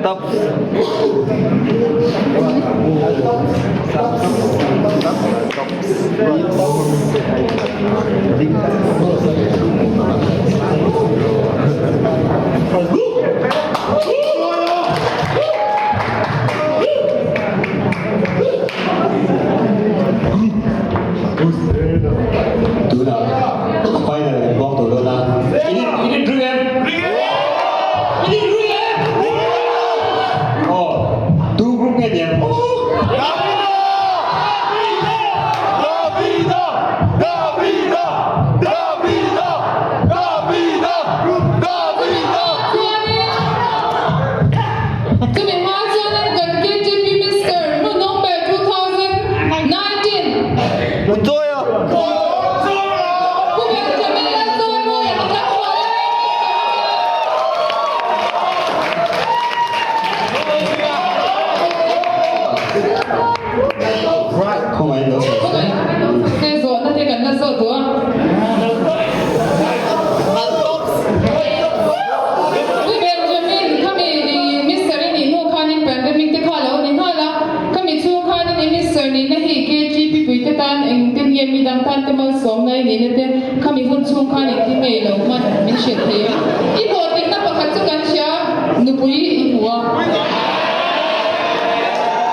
Top. Tunah final kan buang tawh dawn a. In in ring em? In in ring em? Aw, tu group nge niang? Chumi hma chuanin kan KTP Mister hmunawm ber 2019. Pu Benjamin Lalzawimawi a tlang hual a. Khawngaih zawhna te kan la zawh duh a. Pu Benjamin, khami i Mister i nih hnu khanin pandemic te kha lo ni nghal a, khami chhung khanin i Mister nihna hi KGP puite tan engtin nge mi dang tan te malsawmna i nihna te khami hun chhung khan engtin nge i lo hman min hrilh thei a. I hlawhtlinna pakhat chu kan hria, nupui i hmu a.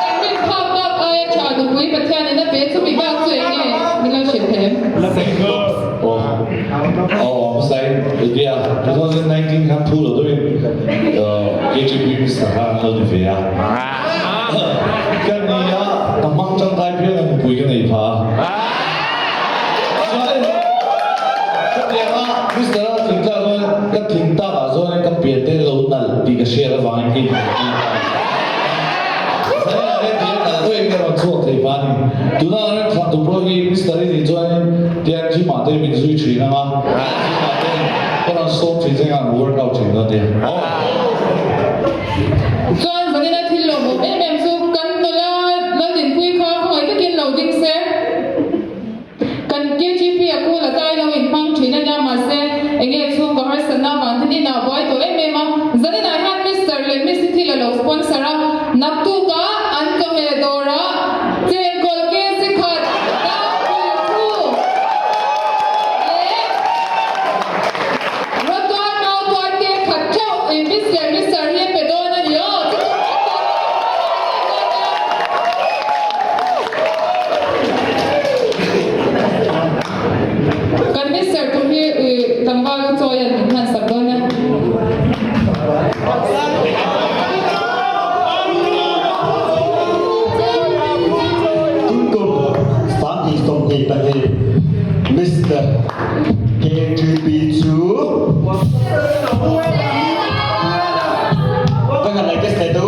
Engrin phak bak aia tha nupui Pathianin a pe chumi bak chu eng nge min lo hrilh thei em? Aw aw hmasa in India 2019 khan thu lo deuhin KGB Mister kha an lo ni ve a. Ka ni a, ka hmang tangkai phian a nupui ka nei pha a. Chuan chutiang a Mister a tling tlak chuan ka tling tak ah chuan ka pian te lo nalh tih ka hriat avangin ka inhmu tih a. Zaia hian pian nalh deuhin ka rawn chhuak thei pha a ni. Tuna kan rawn thlan tum pawh hi Mister i nih chuanin tiang gym ah te min zui thin ang a, gym ah te ka rawn sawm thin che ang workout thin dawn nia. Chuan vanina thil lawmawm em em chu kan nula Laldinpuii kha khawngaih takin lo ding se. Kan KGP a kul a tlai lo in hmang thin a nia mahse enge chhungkaw harsatna avang ten inah buai tawh em em a, zaninah hian Mister leh Miss hi thil a lo sponsor a, naktukah an chawhmeh dawrah chengkawl KC khat tlangpui thu leh rawtuai mautuai te khat theuh Miss leh Mister hi a pe dawn a ni aw. Kan Mister tur hi tlangval u chawi an min hman sak dawn e. Tunkum 2022 Mister KGB chu Ka ngan lai test tu.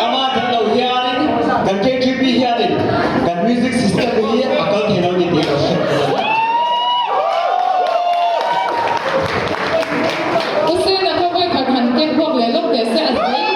Ama kan lo hianin kan KGP hianin kan music system hi a kal thei lo ni tih ka hriat thei. U Sena kha vawi khat han tek bawk leh lawk teh se a zei.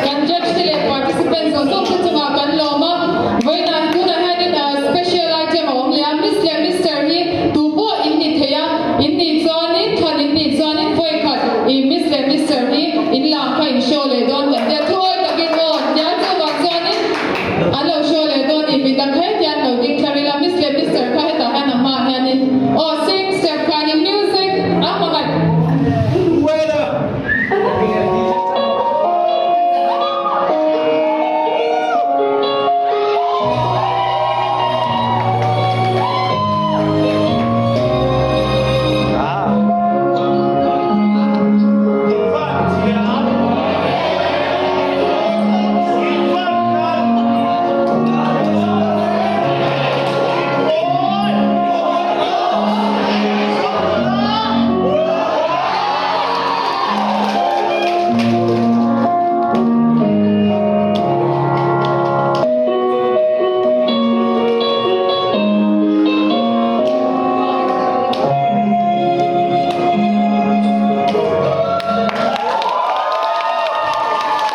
Kan judge te leh participants zawng zawng te chungah kan lawm a, vawiinah tunah hianin special item a awm leh a, Miss leh Mister hi tu pawh in ni thei a, in nih chuanin thlan in nih chuanin vawikhat i Miss leh Mister hi in lam kha in show leh dawn kan tia thuawi takin aw tia chuvang chuanin an lo show leh dawn i midang kher hian lo ding thlar ila Miss leh Mister kha hetah hian a hmaah hianin aw sing step khanin music a hmangaih.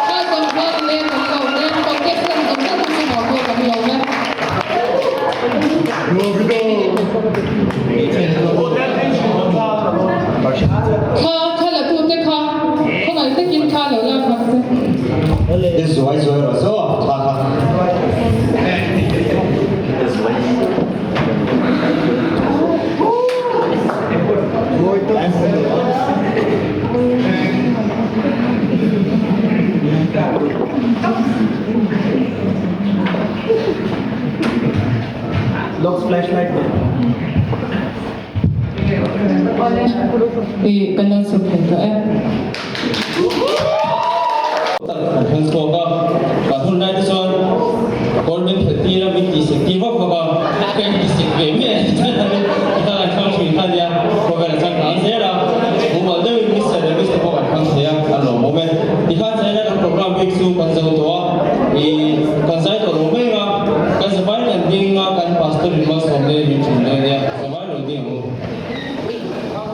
Kha zawng zawng leh kan lo e, contestant zawng zawng te chungah pawh kan lo e. Kha kha la tu te kha khawngaih takin kha lo lak hmak che. I zuai zuai rawh zo kha kha. Locks flashlight I kan lo chhuk thei tawh e. Tak kan thleng chhuak a, kan hun lai te chuan kawr min phelh tir a, min tihsik tir vak vak a, ka intisik ve miah a ni tih kha kan thlang thin kha nia, khawvel a changkang zel a, mumal deuhin Mister leh Mister pawh kan thlang thei a, a lawmawm e. Tikhan China kan program bik chu kan zo tawh a, i kan zai tawh lo mai ang a, kan zavai kan ding a, kan pastor in malsawm leh min thin dawn nia.